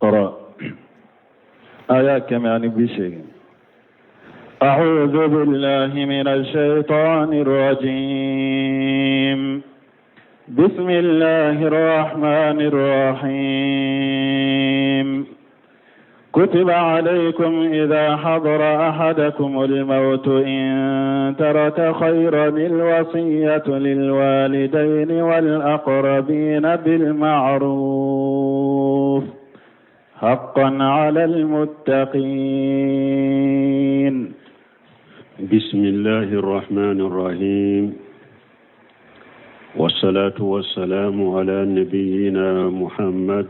Kɔrɔ aya 180. أعوذ بالله من الشيطان الرجيم بسم الله الرحمن الرحيم كتب عليكم إذا حضر أحدكم الموت إن ترك خيرا الوصية للوالدين والأقربين بالمعروف حقا على المتقين. بسم الله الرحمن الرحيم، والصلاة والسلام على نبينا محمد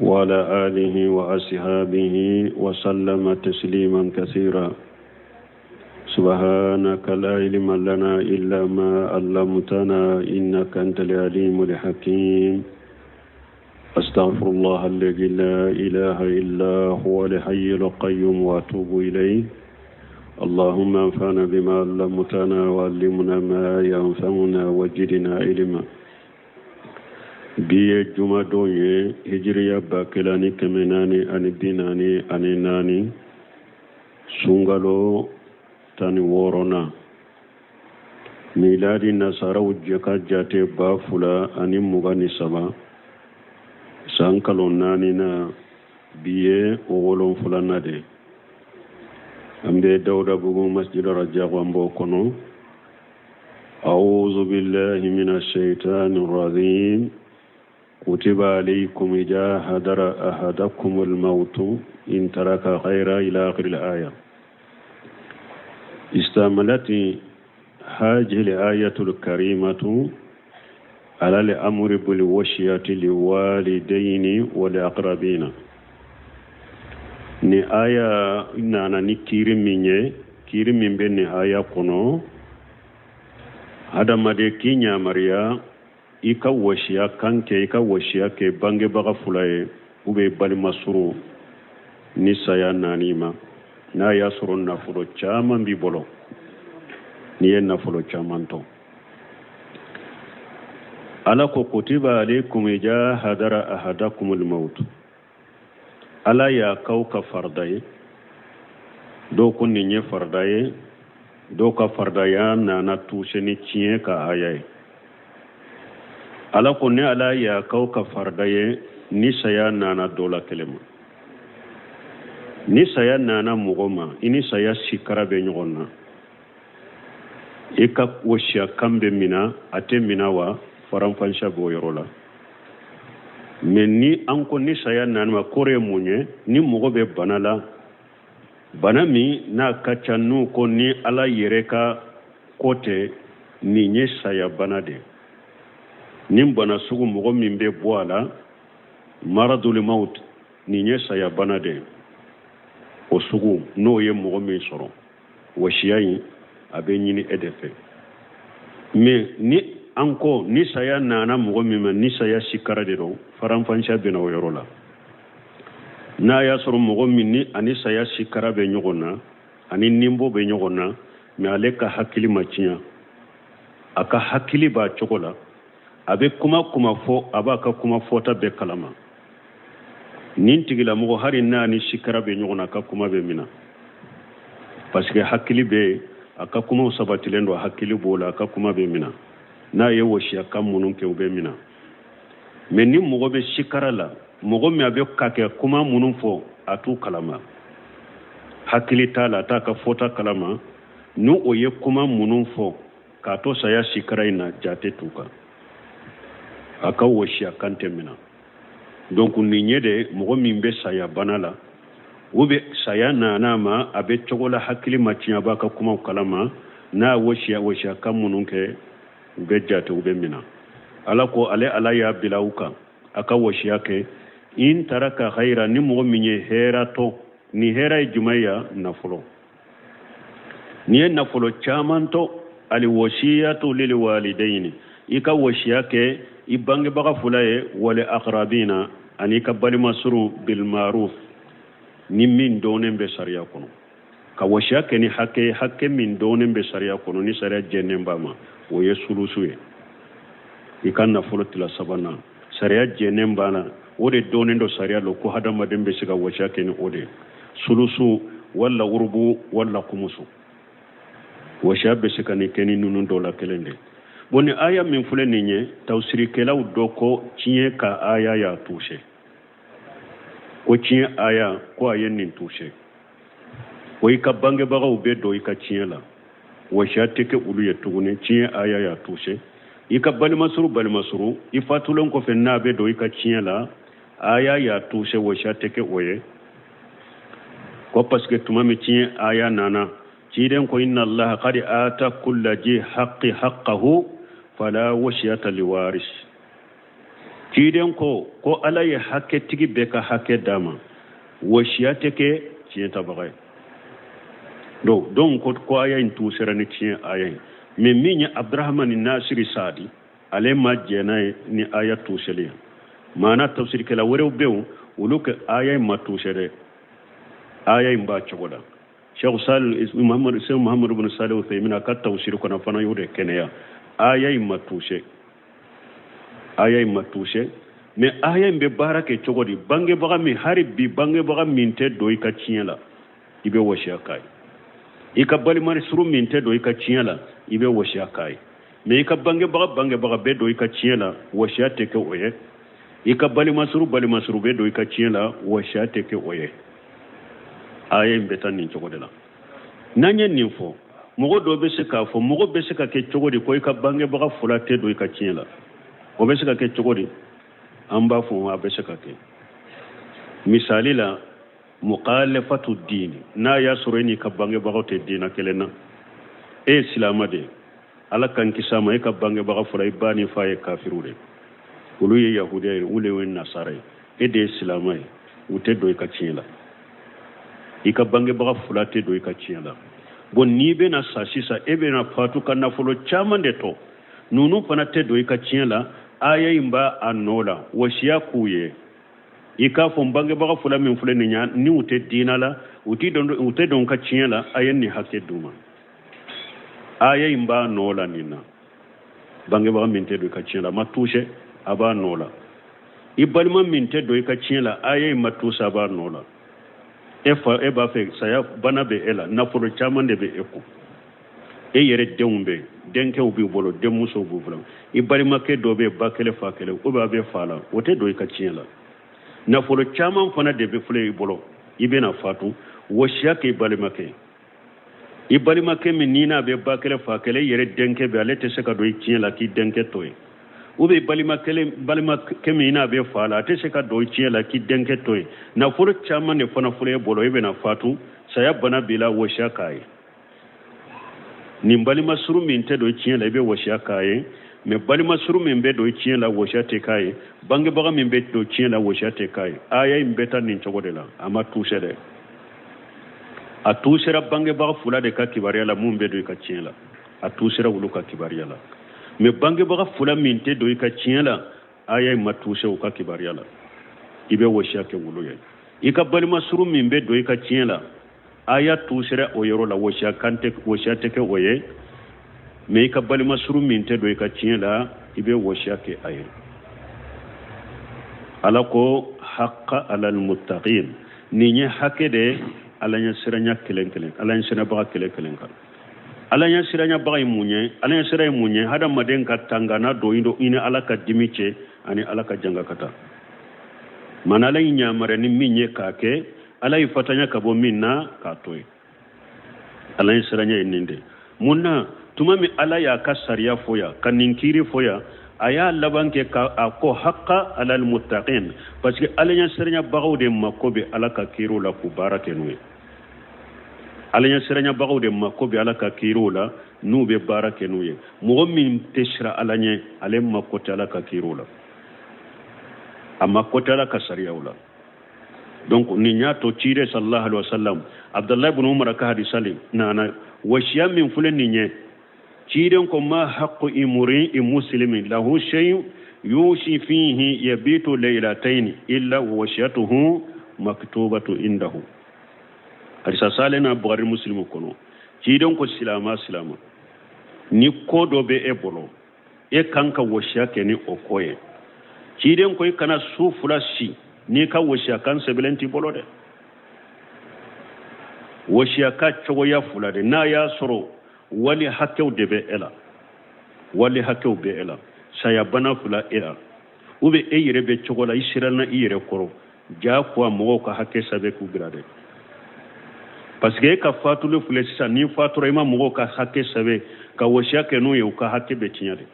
وعلى آله وأصحابه وسلم تسليما كثيرا. سبحانك لا علم لنا إلا ما علمتنا إنك أنت العليم الحكيم. أستغفر الله الذي لا إله إلا هو الحي القيوم وأتوب إليه. اللهم انفعنا بما علمتنا وعلمنا ما ينفعنا وزدنا علما. Bi ye jumadon ye, hijiriya 1444, sunkalo 16nan, miladi nasaraw ka jate 2023, san kalo naaninan, bi ye o wolonfilana de. An bɛ Dawudabugu Masjid Rajabu, an b'o kɔnɔ. أعوذ بالله من الشيطان الرجيم. كتب عليكم إذا حضر أحدكم الموت إن ترك خيرا إلى آخر الآية. اشتملت هذه الآية الكريمة على الأمر بالوصية للوالدين والأقربين. Ni aya nana ni kiri min ye, kiri min bɛ nin aya kɔnɔ, hadamaden k'i yamaruya i ka wasiya kan kɛ, i ka wasiya kɛ bangebaga fila ye ou bien balima surun ni saya nan'i ma, n'a y'a sɔrɔ nafolo caman b'i bolo, n'i ye nafolo caman to. Ala ko: kutiba alaykum ija hadara ahadakumul maut. Ala y'a k'aw ka farida ye. Dɔw ko nin ye farida ye, dɔw ka faridaya nana tuse ni tiɲɛ ka aya ye. Ala ko: ne Ala y'a k'aw ka farida ye, ni saya nana dɔ la kelen ma, ni saya nana mɔgɔ ma, i ni saya sikara bɛ ɲɔgɔn na, i ka wasiya kan bɛ mina, a tɛ mina wa? Faranfansiya b'o yɔrɔ la. Mais ni an ko ni saya nana ma, kɔrɔ ye mun ye? Ni mɔgɔ bɛ bana la, bana min n'a ka ca, n'u ko ni Ala yɛrɛ ka ko tɛ, nin ye saya bana de. Nin bana sugu, mɔgɔ min bɛ bɔ a la, maradul maut, nin ye saya bana de. O sugu, n'o ye mɔgɔ min sɔrɔ, wasiya in a bɛ ɲini e de fɛ. Mais ni an ko ni saya nana mɔgɔ min ma, ni saya sikara de don, faranfansiya bɛ na o yɔrɔ la. N'a y'a sɔrɔ mɔgɔ min ni ani saya sikara bɛ ɲɔgɔn na, ani ninbo bɛ ɲɔgɔn na, mais ale ka hakili ma tiɲɛ, a ka hakili b'a cogo la, a bɛ kuma kuma fɔ, a b'a ka kuma fɔta bɛɛ kalama, nin tigilamɔgɔ, hali n'a ni sikara bɛ ɲɔgɔn na, a ka kuma bɛ mina, parce que hakili bɛ a ka kumaw sabatilen don, hakili b'o la, a ka kuma bɛ mina. N'a ye wasiya kan minnu kɛ, u bɛ mina. Mais ni mɔgɔ bɛ sikara la, mɔgɔ min a bɛ ka kɛ kuma minnu fɔ, a t'u kalama, hakili t'a la, a t'a ka fɔta kalama, ni o ye kuma minnu fɔ k'a to saya sikara in na, jate t'u kan, a ka wasiya kan tɛ mina. Donc nin ye de mɔgɔ min bɛ saya bana la, ou bien saya nana ma, a bɛ cogo la, hakili ma tiɲɛ, a b'a ka kumaw kalama, n'a wasiya kan minnu kɛ, u bɛ jate, u bɛ mina. Ala ko ale Ala y'a bila u kan a ka wasiya kɛ. In taraka khayra, ni mɔgɔ min ye hɛra to, ni hɛra ye jumɛn ya? Nafolo. N'i ye nafolo caman to, al wasiyatu lil walidayni, i ka wasiya kɛ i bangebaga fila ye, wal aqrabina, ani ka balima surun, bil ma'ruf, ni min dɔnnen bɛ sariya kɔnɔ. Ka wasiya kɛ ni hakɛ, hakɛ min dɔnnen bɛ sariya kɔnɔ, ni sariya jɛnnen b'a ma, o ye sulusu ye, i ka nafolo tila sabanan, sariya jɛnnen b'a la. O de dɔnnen don sariya la ko hadamaden bɛ se ka wasiya kɛ ni o de ye, sulusu wala urubu wala kumusu. Wasiya bɛ se ka nin kɛ ni ninnu dɔ la kelen de. Bon, ni aya min filɛ nin ye, tafsirikɛlaw dɔ ko tiɲɛ ka aya y'a touché, ko tiɲɛ aya ko a ye nin touché, ko i ka bangebagaw bɛ don i ka tiɲɛ la, wasiya tɛ kɛ olu ye tuguni. Tiɲɛ aya y'a touché. I ka balimasuru balimasuru, i fatulen kɔfɛ n'a bɛ don i ka tiɲɛ la, aya y'a touché, wasiya tɛ kɛ o ye. Ko parce que tuma min tiɲɛ aya nana, ciden ko inna allaha qad ata kulla ji haqqi haqqahu fala wasiyata liwaris. Ciden ko Ala ye hakɛtigi bɛɛ ka hakɛ d'a ma, wasiya tɛ kɛ tiɲɛtabaga ye. Donc ko aya in tuusera ni tiɲɛ aya ye. Mais min ye Abdurahmani Nasiri Sadi, ale ma jɛn n'a ye ni aya tuuseli ye. Maana tafsirikɛla wɛrɛw bɛ yen, olu ka aya in ma tuuse dɛ, aya in b'a cogo la. Cheikh Salih Muhammad, Cheikh Muhammad ibn Salih Uthaymin a ka tafsiri kɔnɔ fana y'o de kɛnɛya, aya in ma tuuse, aya in ma tuuse. Mais aya in bɛ baara kɛ cogo di? Bangebaga min, hali bi bangebaga min tɛ don i ka tiɲɛ la, i bɛ wasiya k'a ye. I ka balima surun min tɛ don i ka tiɲɛ la, i bɛ wasiya k'a ye. Mais i ka bangebaga bangebaga bɛ don i ka tiɲɛ la, wasiya tɛ kɛ o ye. I ka balima surun balima surun bɛ don i ka tiɲɛ la, wasiya tɛ kɛ o ye. Aya in bɛ taa nin cogo de la. N'an ye nin fɔ, mɔgɔ dɔ bɛ se k'a fɔ, mɔgɔ bɛ se ka kɛ cogo di ko i ka bangebaga fila tɛ don i ka tiɲɛ la? O bɛ se ka kɛ cogo di? An b'a fɔ a bɛ se ka kɛ. Misali la, mukhalafatu diini, n'a y'a sɔrɔ e n'i ka bangebagaw tɛ diina kelen na, e ye silama de ye, Ala k'an kisi a ma, e ka bangebaga fɔlɔ, i ba ni fa ye kafiriw de, olu ye yahudiya ye, olu ye nasara ye, e de ye silama ye, u tɛ don i ka tiɲɛ la. I ka bangebaga fila tɛ don i ka tiɲɛ la. Bon, n'i bɛna sa sisan, e bɛna fatu ka nafolo caman de to, ninnu fana tɛ don i ka tiɲɛ la. Aya in b'a a nɔ la, wasiya k'u ye. I k'a fɔ n bangebaga fila min filɛ nin ye, ni u tɛ diina la, u tɛ don ka tiɲɛ la, a ye nin hakɛ d'u ma. Aya in b'a nɔ la nin na. Bangebaga min tɛ don i ka tiɲɛ la, a ma touché, a b'a nɔ la. I balima min tɛ don i ka tiɲɛ la, aya in ma touché, a b'a nɔ la. E fa, e b'a fɛ, saya bana bɛ e la, nafolo caman de bɛ e kun, e yɛrɛ denw bɛ yen, denkɛw b'i bolo, denmusow b'u bolo, i balimakɛ dɔ bɛ yen, ba kelen fa kelen, ou bien a bɛ fa la, o tɛ don i ka tiɲɛ la. Nafolo caman fana de bɛ filɛ i bolo, i bɛna fatu, wasiya k'i balimakɛ, i balimakɛ min ni n'a bɛ ba kelen fa kelen, i yɛrɛ denkɛ bɛ, ale tɛ se ka don i tiɲɛ la k'i denkɛ to yen. Ou bien balimakɛ min n'a bɛ fa la, a tɛ se ka don i tiɲɛ la k'i denkɛ to yen. Nafolo caman de fana filɛ e bolo, e bɛna fatu, saya bana b'i la, wasiya k'a ye. Nin balima surun min tɛ don i tiɲɛ la, i bɛ wasiya k'a ye. Mais balima surun min bɛ don i tiɲɛ la, wasiya tɛ k'a ye. Bangebaga min bɛ don tiɲɛ la, wasiya tɛ k'a ye. Aya in bɛ taa nin cogo de la, a ma touché dɛ. A tuusera bangebaga fila de ka kibaruya la, mun bɛ don i ka tiɲɛ la, a tuusera olu ka kibaruya la. Mais bangebaga fila min tɛ don i ka tiɲɛ la, aya in ma touché u ka kibaruya la, i bɛ wasiya kɛ olu ye. I ka balima surun min bɛ don i ka tiɲɛ la, aya tuusera o yɔrɔ la, wasiya kan tɛ, wasiya tɛ kɛ o ye. Mais i ka balima surun min tɛ don i ka tiɲɛ la, i bɛ wasiya kɛ a ye. Ala ko haqa alal muttaqin, nin ye hakɛ de ye Ala ɲɛ siranya kelen kelen, Ala ɲɛ siranbaga kelen kelen kan. Ala ɲɛ siranyabaga ye mun ye? Ala ɲɛ siran ye mun ye? Hadamaden ka tangana don i ni Ala ka dimi cɛ ani Ala ka janga ka taa mana. Ala y'i yamaruya ni min ye k'a kɛ, Ala y'i fatanya ka bɔ min na k'a to yen, Ala ɲɛ siranya ye nin de. Mun na tuma min Ala y'a ka sariya fɔ yan, ka nin kiiri fɔ yan, a y'a laban kɛ ka a ko haqa alal muttaqin? Parce que Ala ɲɛ siranyabagaw de mako bɛ Ala ka kiiriw la k'u baara kɛ n'u ye. Ala ɲɛ siranyabagaw de mako bɛ Ala ka kiiriw la n'u bɛ baara kɛ n'u ye. Mɔgɔ min tɛ siran Ala ɲɛ, ale mako tɛ Ala ka kiiriw la, a mako tɛ Ala ka sariyaw la. Donc nin y'a to ciden sallallahu alaihi wasallam, Abdullahi ibn Umar ka hadisa le nana, wasiya min filɛ nin ye, ciden ko ma haqqu imri'in muslimin lahu shay'un yusi fihi yabitu laylatayn illa wa wasiyatuhu maktubatu indahu. Hadisa salen na Bukhari Muslim kɔnɔ, ciden ko silama silama, ni ko dɔ bɛ e bolo, e kan ka wasiya kɛ ni o ko ye. Ciden ko i kana su 2 si n'i ka wasiyakan sɛbɛnlen t'i bolo dɛ. Wasiyaka cogoya 2 de, n'a y'a sɔrɔ wali hakɛw de bɛ e la, wali hakɛw bɛ e la, sayabana 2 e la, ou bien e yɛrɛ bɛ cogo la i siranna i yɛrɛ kɔrɔ, jagoya mɔgɔw ka hakɛ sɛbɛn k'u bila dɛ. Parce que e ka fatuli filɛ sisan, n'i fatura i ma mɔgɔw ka hakɛ sɛbɛn ka wasiya kɛ n'u ye, u ka hakɛ bɛ tiɲɛ dɛ.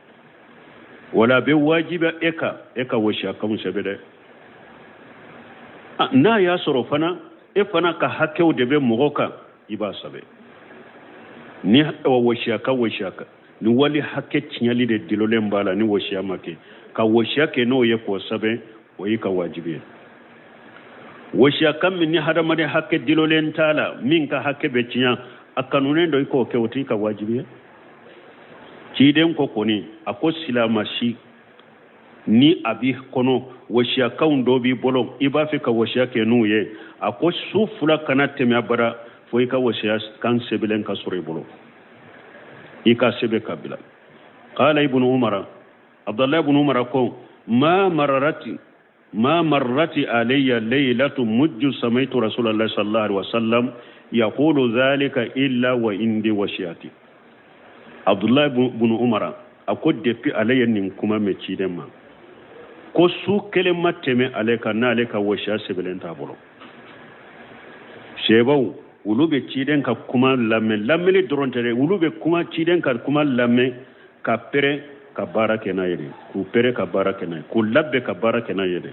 Wala a bɛ wajibiya e kan, e ka wasiyakanw sɛbɛn dɛ. N'a y'a sɔrɔ fana e fana ka hakɛw de bɛ mɔgɔ kan, i b'a sɛbɛn. Ni wasiyaka wasiyaka ni wali hakɛ tiɲɛli de dilolen b'a la ni wasiya ma kɛ, ka wasiya kɛ n'o ye k'o sɛbɛn, o y'i ka wajibi ye. Wasiyakan min ni hadamaden hakɛ dilolen t'a la, min ka hakɛ bɛ tiɲɛ, a kanunen don i k'o kɛ, o t'i ka wajibi ye. Ciden ko kɔni, a ko silama si ni a b'i kɔnɔ wasiyakanw dɔ b'i bolo, i b'a fɛ ka wasiya kɛ n'u ye, a ko su 2 kana tɛmɛ abada fo i ka wasiya kan sɛbɛnlen ka sɔrɔ i bolo, i ka sɛbɛn ka bila. Qala ibnu umara, Abdallah ibnu umara ko ma mararati ma marrati alayya laylatu mujju samaitu rasulallah sallallahu alaihi wasallam yaqulu dhalika illa wa indi wasiyati. Abdullah ibn Umar a ko depuis ale ye nin kuma mɛn ciden ma, ko su kelen ma tɛmɛ ale kan n'ale ka wasiya sɛbɛnlen t'a bolo. Sɛbaw olu bɛ ciden ka kuma lamɛn, lamɛnni dɔrɔn tɛ dɛ, olu bɛ kuma ciden ka kuma lamɛn ka pɛrɛn ka baara kɛ n'a ye de, k'u pɛrɛn ka baara kɛ n'a ye, k'u labɛn ka baara kɛ n'a ye de.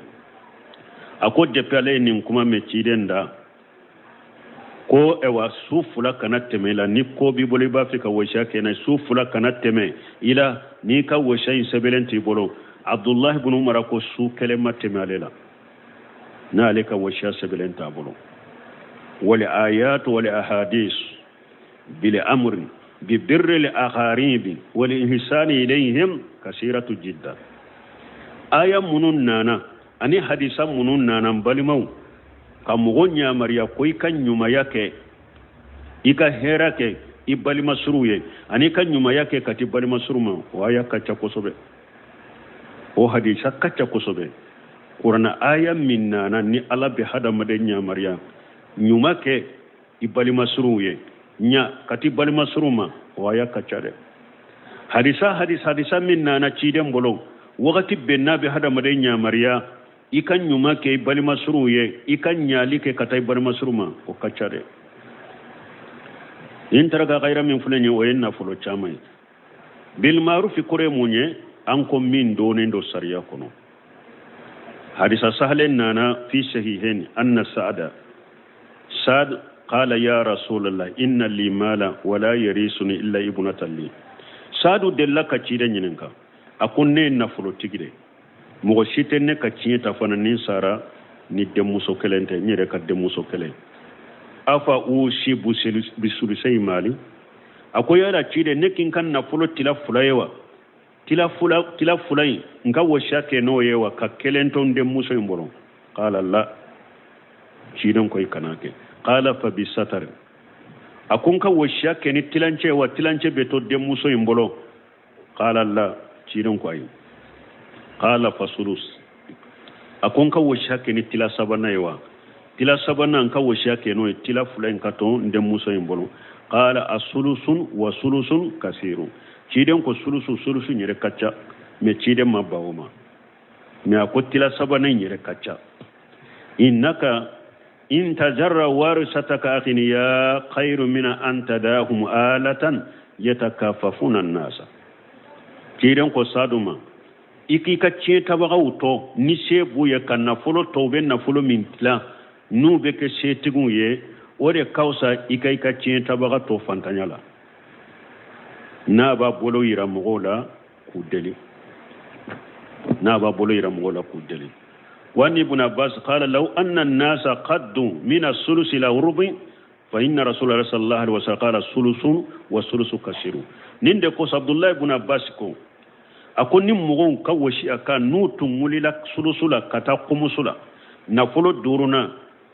A ko depuis ale ye nin kuma mɛn ciden da, ko ɛwa su 2 kana tɛmɛ i la, ni ko b'i bolo i b'a fɛ ka wasiya kɛ n'a ye, su 2 kana tɛmɛ i la n'i ka wasiya in sɛbɛnlen t'i bolo. Abdullah ibn Umar ko su kelen ma tɛmɛ ale la n'ale ka wasiya sɛbɛnlen t'a bolo. Wal ayat wal ahadis bil amri bi birri al aqaribi wal ihsani ilayhim kasiratu jiddan. Aya minnu nana ani hadisa minnu nana, n balimaw, ka mɔgɔ yamaruya ko i ka ɲumanya kɛ, i ka hɛrɛ kɛ i balima suruw ye, ani i ka ɲumanya kɛ ka t'i balima suru ma, o aya ka ca kosɛbɛ, o hadisa ka ca kosɛbɛ. Kuranɛ aya min nana ni Ala bɛ hadamaden yamaruya ɲuman kɛ i balima suruw ye, ɲa ka t'i balima suruw ma, o aya ka ca dɛ. Hadisa hadisa hadisa min nana ciden bolo wagati bɛɛ n'a bɛ hadamaden yamaruya i ka ɲuman kɛ i balima suruw ye, i ka ɲali kɛ ka taa i balima suru ma, o ka ca dɛ. Nin taraka kayira min filɛ nin ye, o ye nafolo caman ye. Bilmarufi kɔrɔ ye mun ye? An ko min donnen don sariya kɔnɔ. Hadisa sahalen nana fi sahihain anna sa'ada sa'ad qala ya rasulallah inna li mala wala yarisuni illa ibnatan li. Sa'adu delila ka ciden ɲininka, a ko ne ye nafolotigi de, mɔgɔ si tɛ ne ka tiɲɛ ta fana ni n sara ni denmuso kelen tɛ, n yɛrɛ ka denmuso kelen. Afa usi bisulusai mali, a ko yala ciden ne k'i ka nafolo tila 2 ye wa? Tila 2 in n ka wasiya kɛ n'o ye wa, ka kelen to n denmuso in bolo? Qala la, ciden ko i kana kɛ. Qala fa bisatari, a ko n ka wasiya kɛ ni tilancɛ wa, tilancɛ bɛ to denmuso in bolo? Qala la, ciden ko ayi. Qala fa sulus, a ko n ka wasiya kɛ ni tila sabanan ye wa, tila sabanan n ka wasiya kɛ n'o ye, tila 2 in ka to n denmuso in bolo. Qala asulusun wa sulusun kasirun, ciden ko sulusu sulusu yɛrɛ ka ca, mɛ ciden ma ban o ma, mɛ a ko tila sabanan yɛrɛ ka ca. Innaka in tajarra warisataka aghniya khairu min an tadahum alatan yatakafafuna an-nasa. Ciden ko Sadu ma, i k'i ka tiɲɛ tabagaw to ni se b'u ye ka nafolo tɔ, u bɛ nafolo min tilan n'u bɛ kɛ setigiw ye, o de ka fisa i ka i ka tiɲɛ tabaga to fantanya la, n'a b'a bolo yira mɔgɔw la k'u deli, n'a b'a bolo yira mɔgɔw la k'u deli. Wa ni ibn Abbas qala law anna an-nasa qaddu min as-sulusi ila rubi fa inna rasulullah sallallahu alaihi wasallam qala sulusun wa sulusu kasiru. Nin de ko Abdullah ibn Abbas ko, a ko ni mɔgɔw ka wasiya kan n'u tun wulila sulusu la ka taa kumusu la, nafolo duurunan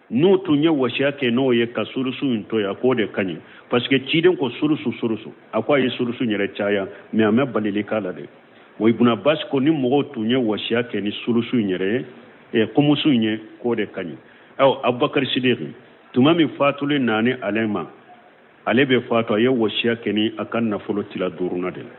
n'u tun ye wasiya kɛ n'o ye ka sulusu in to yen, a k'o de ka ɲi, parce que ciden ko sulusu sulusu, a ko a ye sulusu yɛrɛ caya, mais a ma balili k'a la dɛ. Bon, Ibn Abbas ko ni mɔgɔw tun ye wasiya kɛ ni sulusu in yɛrɛ ye, kumusu in ye, k'o de ka ɲi. Aw Abubakar Sidiki, tuma min fatuli nani ale ma, ale bɛ fatu, a ye wasiya kɛ ni a ka nafolo tila duurunan de la.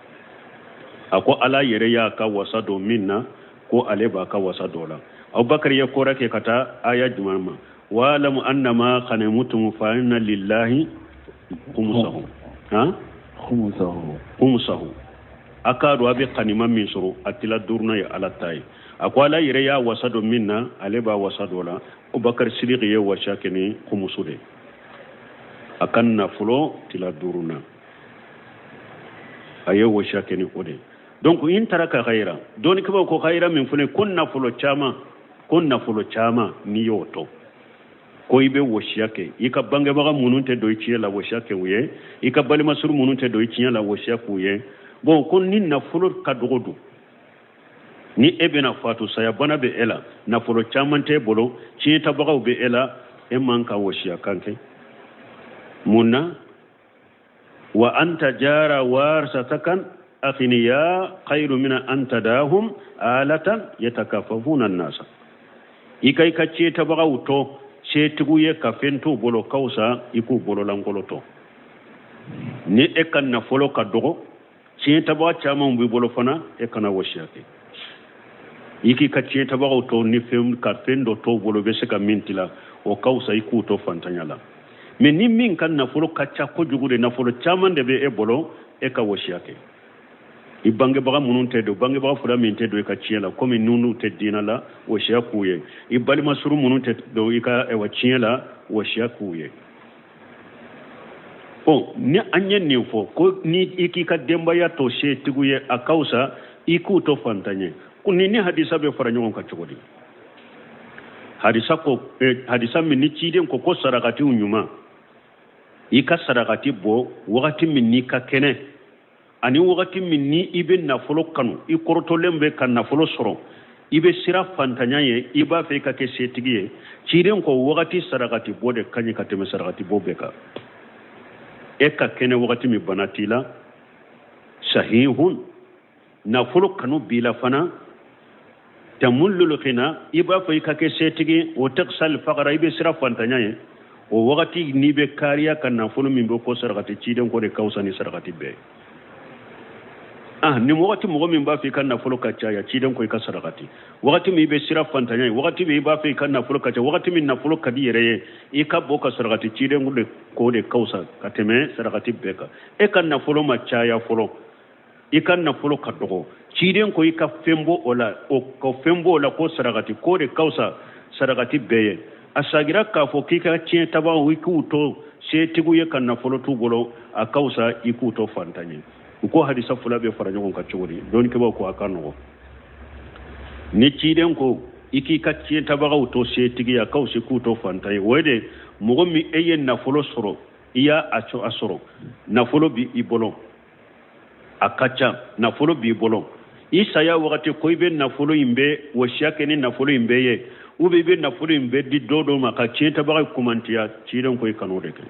A ko Ala yɛrɛ y'a ka wasa don min na, ko ale b'a ka wasa don la. Abubakar ye kɔrɔ kɛ ka taa aya jumɛn ma? Wa'lamu annama ghanimtum fa inna lillahi khumsahu. Han? Khumsahu. Khumsahu. A k'a dɔn a bɛ kanima min sɔrɔ, a tila duurunan ye Ala ta ye. A ko Ala yɛrɛ y'a wasa don min na, ale b'a wasa don la. Abubakar Sidiki ye wasiya kɛ ni khumusu de, a ka nafolo tila duurunan, a ye wasiya kɛ ni o de. Donc in taraka khayra, dɔnnikɛbaaw ko khayra min fana, ko nafolo caman, ko nafolo caman n'i y'o to, ko i bɛ wasiya kɛ i ka bangebaga minnu tɛ don i tiɲɛ la, wasiya kɛ u ye, i ka balimasuru minnu tɛ don i tiɲɛ la, wasiya k'u ye. Bon, ko ni nafolo ka dɔgɔ dun, ni e bɛna fatu, sayabana bɛ e la, nafolo caman t'e bolo, tiɲɛtabagaw bɛ e la, e man ka wasiya kan kɛ. Mun na? Wa anta jara warisatakan aghniya khairu min an tadahum alatan yatakafafuna an-nasa. I ka i ka tiɲɛtabagaw to setigiw ye ka fɛn t'u bolo, ka fisa i k'u bololankolon to. Ni e ka nafolo ka dɔgɔ, tiɲɛtabaga caman b'i bolo fana, e kana wasiya kɛ. I k'i ka tiɲɛtabagaw to ni fɛn ka fɛn dɔ t'u bolo, i bɛ se ka min tila, o ka fisa i k'u to fantanya la. Mais ni min ka nafolo ka ca kojugu de, nafolo caman de bɛ e bolo, e ka wasiya kɛ. I bangebaga minnu tɛ don, bangebaga fila min tɛ don i ka tiɲɛ la, komi ninnu tɛ diinɛ la, wasiya k'u ye. I balimasuru minnu tɛ don i ka tiɲɛ la, wasiya k'u ye. Bon, ni an ye nin fɔ ko ni i k'i ka denbaya to setigiw ye, a ka fisa i k'u to fantan ye, ko ni ni hadisa bɛ fara ɲɔgɔn kan cogo di? Hadisa ko, hadisa min ni ciden ko ko sarakatiw ɲuman, i ka sarakati bɔ wagati min n'i ka kɛnɛ, ani wagati min ni i bɛ nafolo kanu, i kɔrɔtɔlen bɛ ka nafolo sɔrɔ, i bɛ sira fantanya ye, i b'a fɛ i ka kɛ setigi ye, ciden ko wagati sarakati bɔ de ka ɲi ka tɛmɛ sarakati bɔ bɛɛ kan. E ka kɛnɛ wagati min bana t'i la, sahihun, nafolo kanu b'i la fana, tamullul ghina, i b'a fɔ i ka kɛ setigi, o taksal faqara, i bɛ sira fantanya ye, o wagati n'i bɛ kariya ka nafolo min bɔ ko sarakati, ciden ko de ka fisa ni sarakati bɛɛ ye. Nin wagati mɔgɔ min b'a fɛ i ka nafolo ka caya, ciden ko i ka sarakati. Wagati min i bɛ sira fantanya ye, wagati min i b'a fɛ i ka nafolo ka caya, wagati min nafolo ka di yɛrɛ ye, i ka bɔ ka sarakati, ciden ko de k'o de ka fisa ka tɛmɛ sarakati bɛɛ kan. E ka nafolo ma caya fɔlɔ, i ka nafolo ka dɔgɔ, ciden ko i ka fɛn bɔ o la, o ka fɛn bɔ o la ko sarakati, k'o de ka fisa sarakati bɛɛ ye. A sagira k'a fɔ k'i ka tiɲɛ tabagaw i k'u to setigiw ye ka nafolo t'u bolo, a ka fisa i k'u to fantan ye. U ko hadisa fila bɛ fara ɲɔgɔn kan cogo di? Dɔnnikɛbaaw ko a ka nɔgɔ. Ni ciden ko i k'i ka tiɲɛ tabagaw to setigi ye, a ka fisa k'u to fantan ye, o ye de mɔgɔ min e ye nafolo sɔrɔ, i y'a a sɔrɔ, nafolo b'i bolo, a ka ca, nafolo b'i bolo, i saya wagati ko i bɛ nafolo in bɛɛ wasiya kɛ ni nafolo in bɛɛ ye, ou bien i bɛ nafolo in bɛɛ di dɔ dɔ ma ka tiɲɛ tabaga kumantiya, ciden ko i kan'o de kɛ.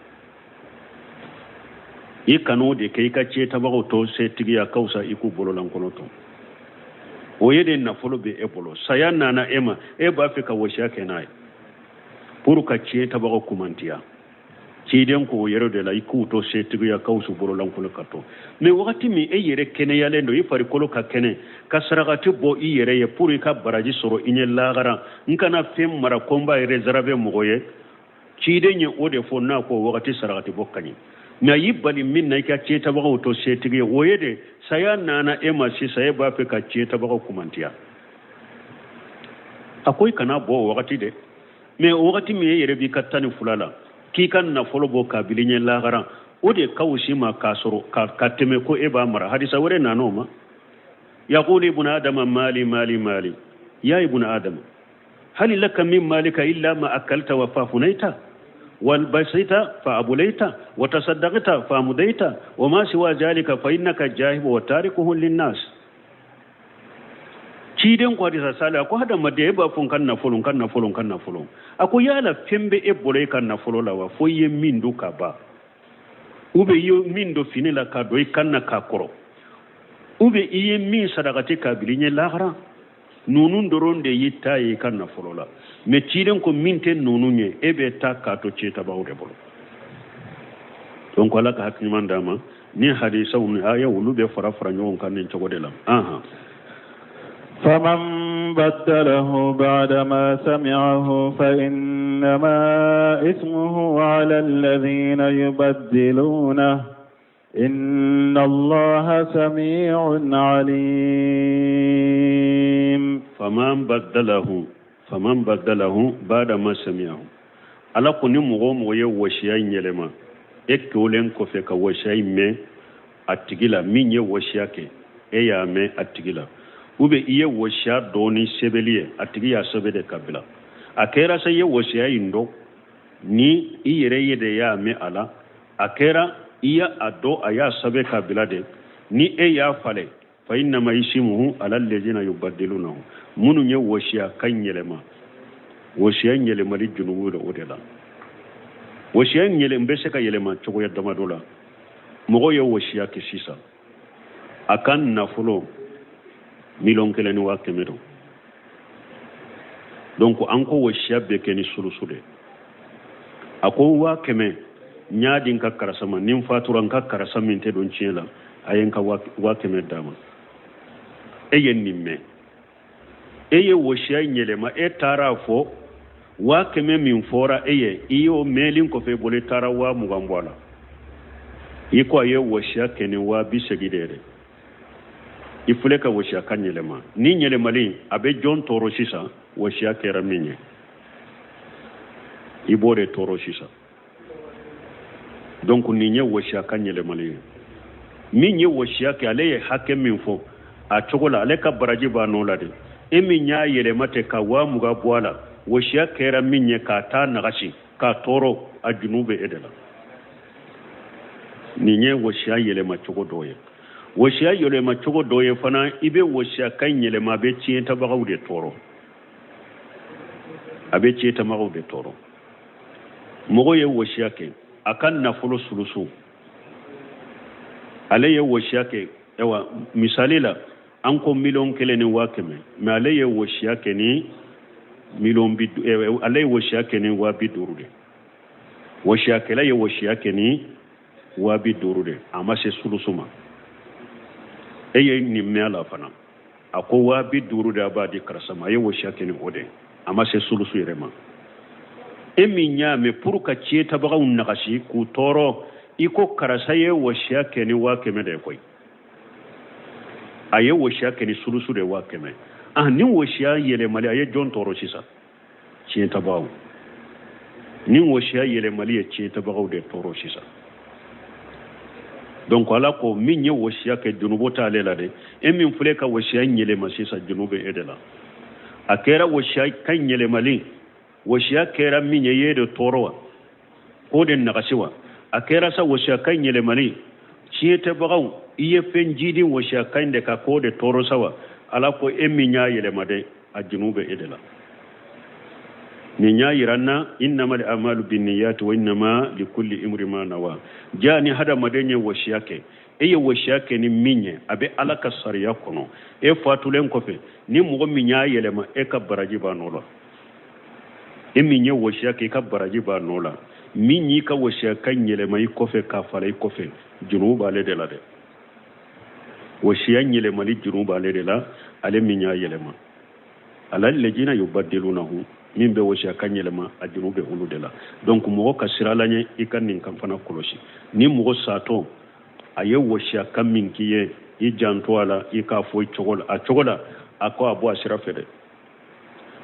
I kan'o de kɛ, i ka tiɲɛ tabagaw to setigiya ka fisa i k'u bololankolon to. O ye de nafolo bɛ e bolo, saya nana e ma, e b'a fɛ ka wasiya kɛ n'a ye pour ka tiɲɛ tabagaw kumantiya, ciden ko o yɛrɛ de la i k'u to setigiya ka fisa bololankolon ka to. Mais wagati min e yɛrɛ kɛnɛyalen don, i farikolo ka kɛnɛ, ka sarakati bɔ i yɛrɛ ye pour i ka baraji sɔrɔ i ɲɛ lahara, n kana fɛn mara ko n b'a réserver mɔgɔ ye, ciden ye o de fɔ n'a ko wagati sarakati bɔ ka ɲi. Mais a y'i bali min na i ka tiɲɛ tabagaw to setigi ye, o ye de saya nana e ma sisan, e b'a fɛ ka tiɲɛ tabagaw kumantiya, a ko i kana bɔ o wagati dɛ. Mais o wagati min e yɛrɛ b'i ka 12 la, k'i ka nafolo bɔ k'a bila ɲɛ lahara, o de ka wusi ma k'a sɔrɔ ka tɛmɛ ko e b'a mara. Hadisa wɛrɛ nana o ma, yaqulu ibnu adama mali mali mali, ya ibnu adama hal laka min malika illa ma akalta wa fafunaita walbasita fa abulaita wa tasaddaqta fa amudaita wa ma siwa zalika fa innaka jahibu wa tarikuhu linnas. Ciden ko hadisa sale, a ko hadamaden e b'a fɔ n ka nafolo, n ka nafolo, n ka nafolo, a ko yala fɛn bɛ e bolo e ka nafolo la wa fo i ye min dun ka ban, ou bien i ye min don fini la k'a don i kan na k'a kɔrɔ, Ou bien i ye min sadakati k'a bila i ɲɛ lahara, ninnu dɔrɔn de y'i ta ye i ka nafolo la. Mais ciden ko min tɛ ninnu ye, e bɛ taa k'a to tiɲɛtabagaw de bolo. Donc Ala ka hakili ɲuman d'an ma. Ni hadisaw ni aya olu bɛ fara fara ɲɔgɔn kan nin cogo de la. Anhan. فمن بدله بعدما سمعه فإنما إثمه على الذين يبدلونه إن الله سميع عليم. فمن بدله بعد ما سمعه. Ala ko ni mɔgɔ o mɔgɔ ye wɔsiya in yɛlɛma e kɛlen kɔfɛ ka wɔsiya in mɛn a tigi la, min ye wɔsiya kɛ, e y'a mɛn a tigi la, ou bien i ye wɔsiya dɔn ni sɛbɛli ye, a tigi y'a sɛbɛn de ka bila, a kɛra sa i ye wɔsiya in dɔn ni i yɛrɛ ye de y'a mɛn a la, a kɛra i y'a dɔn a y'a sɛbɛn ka bila de, ni e y'a falen, فإنما إثمه على الذين يبدلونه. Minnu ye wɔsiya kan yɛlɛma, wɔsiya yɛlɛmali junubu de o de la. Wɔsiya yɛlɛm bɛ se ka yɛlɛma cogoya damadɔ la. Mɔgɔ ye wɔsiya kɛ sisan, a ka nafolo 1,100,000 don. Donc an ko wɔsiya bɛ kɛ ni sulusu de. A ko 100,000 n y'a di n ka karisa ma, ni n fatura, n ka karisa min tɛ don tiɲɛ la, a ye n ka 100,000 d'a ma. E ye nin mɛn, e ye wɔsiya yɛlɛma, e taara a fɔ 100,000 min fɔra e ye, i y'o mɛnli kɔfɛ i bolo, i taara 20,000 bɔ a la. I ko a ye wɔsiya kɛ ni 80,000 de ye dɛ. I filɛ ka wɔsiya kan yɛlɛma. Ni yɛlɛmali a bɛ jɔn tɔɔrɔ sisan? Wɔsiya kɛra min ye, i b'o de tɔɔrɔ sisan. Donc nin ye wɔsiya kan yɛlɛmali ye. Min ye wɔsiya kɛ, ale ye hakɛ min fɔ a cogo la, ale ka baraji b'a nɔ la de. E min y'a yɛlɛma ten ka 20,000 bɔ a la, wɔsiya kɛra min ye k'a taa nagasi k'a tɔɔrɔ, a junu bɛ e de la. Nin ye wɔsiya yɛlɛma cogo dɔ ye. Wɔsiya yɛlɛma cogo dɔ ye fana, i bɛ wɔsiya kan yɛlɛma, a bɛ tiɲɛtabagaw de tɔɔrɔ, a bɛ tiɲɛtabagaw de tɔɔrɔ. Mɔgɔ ye wɔsiya kɛ a ka nafolo sulusu, ale ye wɔsiya kɛ, ayiwa, misali la, an ko 1,100,000, mais ale ye wɔsiya kɛ ni miliyɔn bi, ale ye wɔsiya kɛ ni 50,000 de. Wɔsiyakɛla ye wɔsiya kɛ ni 50,000 de, a ma se sulusu ma. E ye nin mɛn a la fana, a ko 50,000 de a b'a di karisa ma, a ye wɔsiya kɛ ni o de, a ma se sulusu yɛrɛ ma. E min y'a mɛn, pour ka tiɲɛtabagaw nagasi k'u tɔɔrɔ, i ko karisa ye wɔsiya kɛ ni 100,000 de ye koyi, a ye wɔsiya kɛ ni sulusu de 100,000. Ah, ni wɔsiya yɛlɛmali a ye jɔn tɔɔrɔ sisan? Tiɲɛtabagaw. Ni wɔsiya yɛlɛmali ye tiɲɛtabagaw de tɔɔrɔ sisan. Donc Ala ko min ye wɔsiya kɛ, junubu t'ale la dɛ. E min filɛ ka wɔsiya yɛlɛma sisan, junubu bɛ e de la. A kɛra wɔsiya kan yɛlɛmali, wɔsiya kɛra min ye, i ye de tɔɔrɔ wa, k'o de nagasi wa. A kɛra sa wɔsiya kan yɛlɛmali, tiɲɛtɛbagaw, i ye fɛn jidi wɔsiya kan de ka k'o de tɔɔrɔ sa wa. Ala ko e min y'a yɛlɛma dɛ, a junu bɛ e de la. Nin y'a yira n na إنما الأعمال بالنيات وإنما لكل امرئ ما نوى. Ja ni hadamaden ye wɔsiya kɛ, e ye wɔsiya kɛ ni min ye, a bɛ Ala ka sariya kɔnɔ. E fatulen kɔfɛ, ni mɔgɔ min y'a yɛlɛma, e ka baraji b'a nɔ la. E min ye wɔsiya kɛ, i ka baraji b'a nɔ la. Min y'i ka wɔsiya kan yɛlɛma i kɔfɛ k'a fara i kɔfɛ, jurumu b'ale de la dɛ. Wɔsiya yɛlɛmali jurumu b'ale de la, ale min y'a yɛlɛma. على الذين يبدلونه, min bɛ wɔsiya kan yɛlɛma, a juru bɛ olu de la. Donc mɔgɔ ka sira la ɲɛ, i ka nin kan fana kɔlɔsi. Ni mɔgɔ satɔ a ye wɔsiya kan min k'i ye, i janto a la, i k'a fɔ i cogo la, a cogo la, a ko a bɔ a sira fɛ dɛ.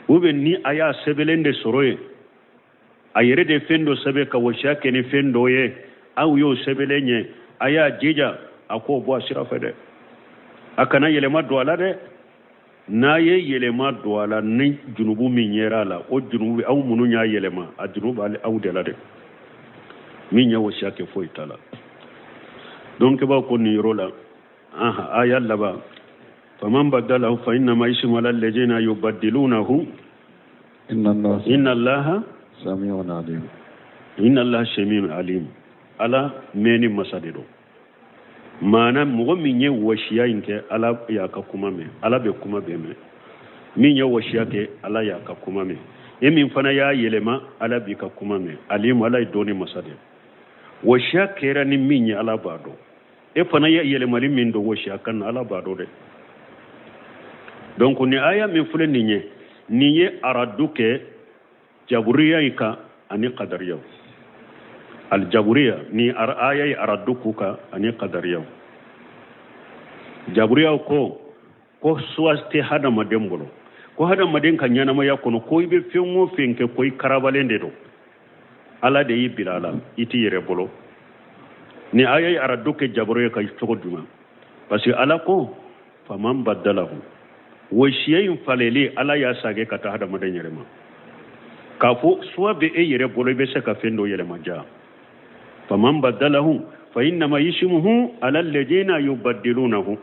Ou bien ni a y'a sɛbɛnlen de sɔrɔ yen, a yɛrɛ de fɛn dɔ sɛbɛn ka wɔsiya kɛ ni fɛn dɔ ye, aw y'o sɛbɛnlen ye, a y'a jija a k'o bɔ a sira fɛ dɛ. A kana yɛlɛma don a la dɛ. N'a ye yɛlɛma don a la, ni junubu min yera a la, o junubu aw minnu y'a yɛlɛma, a junubu b'ale aw de la dɛ. Min ye wɔsiya kɛ, foyi t'a la. Donc b'a ko nin yɔrɔ la, aha, aya laban: فمن بدله فإنما إثمه على الذين يبدلونه. إن الله إن الله سميع عليم. إن الله سميع عليم. Ala mɛnni masa de don. Maana mɔgɔ min ye wasiya in kɛ, Ala y'a ka kuma mɛn. Ala bɛ kuma bɛɛ mɛn. Min ye wasiya kɛ, Ala y'a ka kuma mɛn. E min fana y'a yɛlɛma, Ala b'i ka kuma mɛn. Alimu, Ala ye dɔnni masa de. Wasiya kɛra ni min ye, Ala b'a dɔn. E fana ye yɛlɛmali min don wasiya kan na, Ala b'a dɔn dɛ. Donc ni aya min filɛ nin ye, nin ye aradu kɛ jaburiya in kan ani kadariyaw. Aljaburiya ni aya ye aradu k'u kan ani kadariyaw. Jaburiyaw ko ko choix tɛ hadamaden bolo, ko hadamaden ka ɲɛnamaya kɔnɔ, ko i bɛ fɛn o fɛn kɛ, ko i karabalen de don, Ala de y'i bila a la, i t'i yɛrɛ bolo. Ni aya ye aradu kɛ jaburiya kan cogo jumɛn? Parce que Ala ko faman baddalahu, wasiya in faleli, Ala y'a sage ka taa hadamaden yɛrɛ ma, k'a fɔ choix bɛ e yɛrɛ bolo, i bɛ se ka fɛn dɔ yɛlɛma. Ja faman baddalahu fa innama ismuhu ala alladhina yubaddilunahu.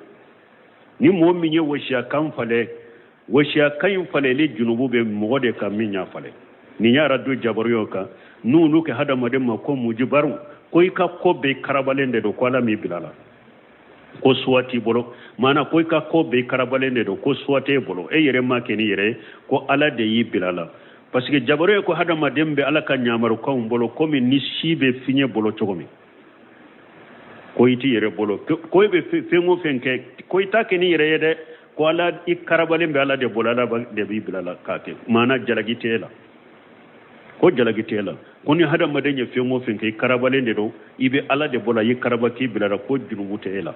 Ni mɔgɔ min ye wasiya kan falen, wasiya kan in faleli junubu bɛ mɔgɔ de kan min y'a falen. Nin y'a aradu jabariyaw kan, n'olu kɛ hadamaden ma ko mujibaru, ko i ka ko bɛɛ karabalen de don, ko Ala m'i bila la, ko choix t'i bolo. Maana ko i ka ko bɛɛ karabalen de don, ko choix t'e bolo, e yɛrɛ ma kɛ ni yɛrɛ ye, ko Ala de y'i bila la. Parce que jabariya ko hadamaden bɛ Ala ka ɲamarukanw bolo komi ni si bɛ fiɲɛ bolo cogo min, ko i t'i yɛrɛ bolo, ko i bɛ fɛn o fɛn kɛ, ko i t'a kɛ ni yɛrɛ ye dɛ, ko Ala, i karabalen bɛ Ala de bolo, Ala de b'i bila la k'a kɛ. Maana jalaki t'e la, ko jalaki t'e la, ko ni hadamaden ye fɛn o fɛn kɛ, i karabalen de don, i bɛ Ala de bolo, i karaba k'i bila la, ko junubu tɛ e la.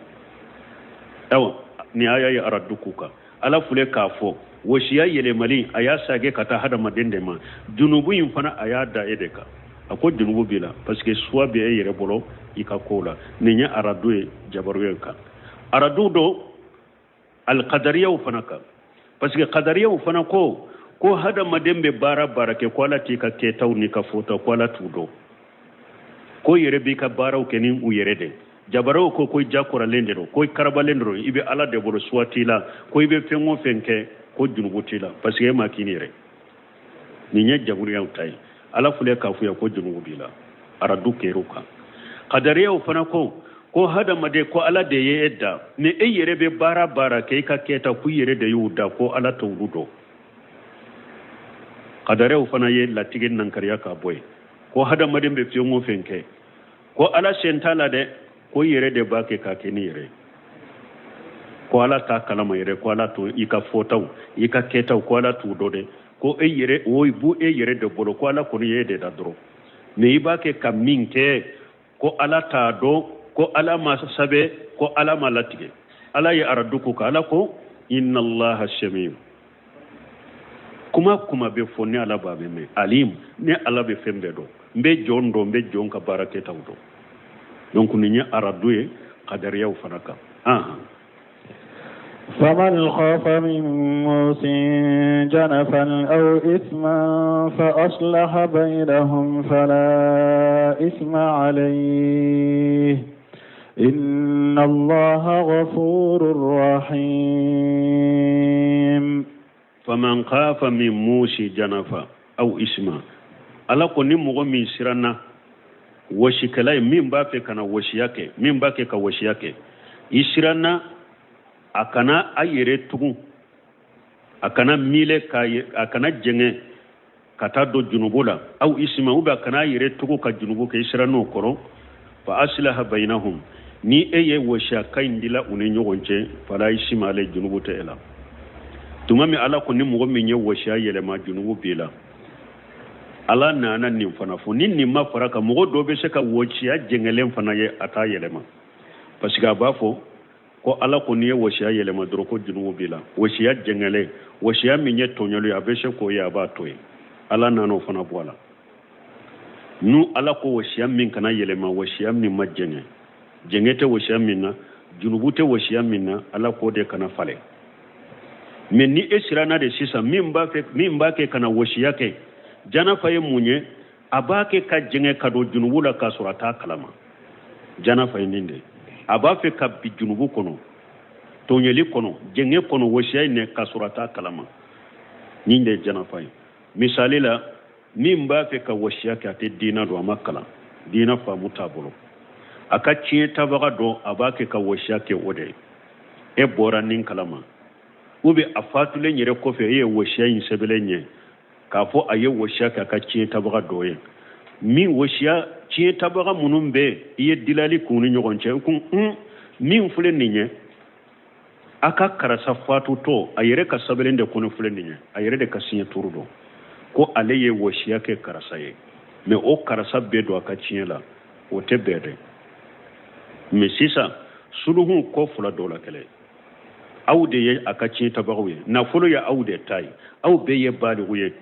Ayiwa, ni aya ye aradu k'u kan. Ala filɛ k'a fɔ wasiya yɛlɛmali, a y'a sage ka taa hadamaden de ma. Junubu in fana, a y'a da e de kan, a ko junubu b'i la, parce que choix bɛ e yɛrɛ bolo i ka ko la. Nin ye aradu ye jabaruya kan. Aradu do alkadariyaw fana kan, parce que kadariyaw fana ko ko hadamaden bɛ baara baara kɛ, ko Ala t'i ka kɛtaw n'i ka fɔtaw, ko Ala t'u dɔn, ko yɛrɛ b'i ka baaraw kɛ ni u yɛrɛ de. Jabaraw ko ko i jakɔrɔlen de don, ko i karabalen de don, i bɛ Ala de bolo, choix t'i la, ko i bɛ fɛn o fɛn kɛ, ko junubu t'i la, parce que e ma k'i ni yɛrɛ. Nin ye jaburiyaw ta ye. Ala filɛ k'a fɔ yan ko junubu b'i la, aradu kɛr'u kan. Kadariyaw fana ko ko hadamaden, ko Ala de ye e da, ni e yɛrɛ bɛ baara baara kɛ, i ka kɛta, ko i yɛrɛ de y'u da, ko Ala t'olu dɔn. Kadariyaw fana ye latigɛ nankariya k'a bɔ yen, ko hadamaden bɛ fɛn o fɛn kɛ, ko Ala sen t'a la dɛ, ko i yɛrɛ de b'a kɛ k'a kɛ ni yɛrɛ ye, ko Ala t'a kalama yɛrɛ, ko Ala t'o i ka fɔtaw, i ka kɛtaw, ko Ala t'u dɔn dɛ, ko e yɛrɛ o b'u e yɛrɛ de bolo, ko Ala kɔni ye e de da dɔrɔn, mais i b'a kɛ ka min kɛ, ko Ala t'a dɔn, ko Ala ma sɛbɛn, ko Ala ma latigɛ. Ala ye aradu ko kan. Ala ko inna Allaha samiu, kuma kuma bɛ fɔ ni Ala b'a bɛ mɛn, alim, ni Ala bɛ fɛn bɛɛ dɔn, n bɛ jɔn dɔn, n bɛ jɔn ka baara kɛtaw dɔn. Donc nin ye aradu ye kadariyaw fana kan. فمن خاف من موس جنفا أو إثما فأصلح بينهم فلا إثم عليه إن الله غفور رحيم. فمن خاف من موس جنفا أو إثما، Ala ko ni mɔgɔ min siranna wasikɛla ye, min b'a fɛ ka na wasiya kɛ, min b'a kɛ ka wasiya kɛ, i siranna a kana a yɛrɛ tugun, a kana miile ka, a kana jɛngɛ ka taa don junubu la, aw isima, ou bien a kana a yɛrɛ tugu ka junubu kɛ, i sirann'o kɔrɔ, fa aslaha bainahum, ni e ye wasiya ka in dila u ni ɲɔgɔn cɛ, fala isima ale, junubu tɛ e la. Tuma min Ala ko ni mɔgɔ min ye wasiya yɛlɛma, junubu b'i la, Ala nana nin fana fɔ. Ni nin ma fara kan, mɔgɔ dɔ bɛ se ka wasiya jɛngɛlen fana ye, a t'a yɛlɛma, parce que a b'a fɔ ko Ala ko n'i ye wasiya yɛlɛma dɔrɔn, ko junubu b'i la. Wasiya jɛngɛlen, wasiya min ye tɔɲɔli ye, a bɛ se k'o ye, a b'a to yen. Ala nana o fana bɔ a la. Nu Ala ko wasiya min kana yɛlɛma, wasiya min ma jɛngɛ, jɛngɛ tɛ wasiya min na, junubu tɛ wasiya min na, Ala k'o de kana falen. Mais ni e siranna de sisan, min b'a fɛ, min b'a kɛ ka na wasiya kɛ, janafa ye mun ye? A b'a kɛ ka jɛngɛ ka don junubu la k'a sɔrɔ a t'a kalama. Janafa ye nin de ye, a b'a fɛ ka bi junubu kɔnɔ, tɔɲɛli kɔnɔ, jɛngɛ kɔnɔ, wasiya in k'a sɔrɔ a t'a kalama. Nin de ye janafa ye. Misali la, min b'a fɛ ka wasiya kɛ, a tɛ diina dɔn, a ma kalan, diina faamu t'a bolo. A ka tiɲɛ tabaga dɔ a b'a kɛ ka wasiya kɛ o de ye. E bɔra nin kalama ou bien a fatulen yɛrɛ kɔfɛ e ye wasiya in sɛbɛnlen ye k'a fɔ a ye wasiya kɛ a ka tiɲɛ tabaga dɔ ye min wasiya tiɲɛ tabaga minnu bɛ i ye dilali k'u ni ɲɔgɔn cɛ kun min filɛ nin ye a ka karisa fatutɔ a yɛrɛ ka sɛbɛnlen de kɔnɔ filɛ nin ye a yɛrɛ de ka signature don ko ale ye wasiya kɛ karisa ye mais o karisa bɛ don a ka tiɲɛ la o tɛ bɛn dɛ. Mais sisan suluhu ko fila dɔ la kɛlɛ aw de ye a ka tiɲɛ tabagaw ye nafolo ye aw de ta ye aw bɛɛ ye baliku ye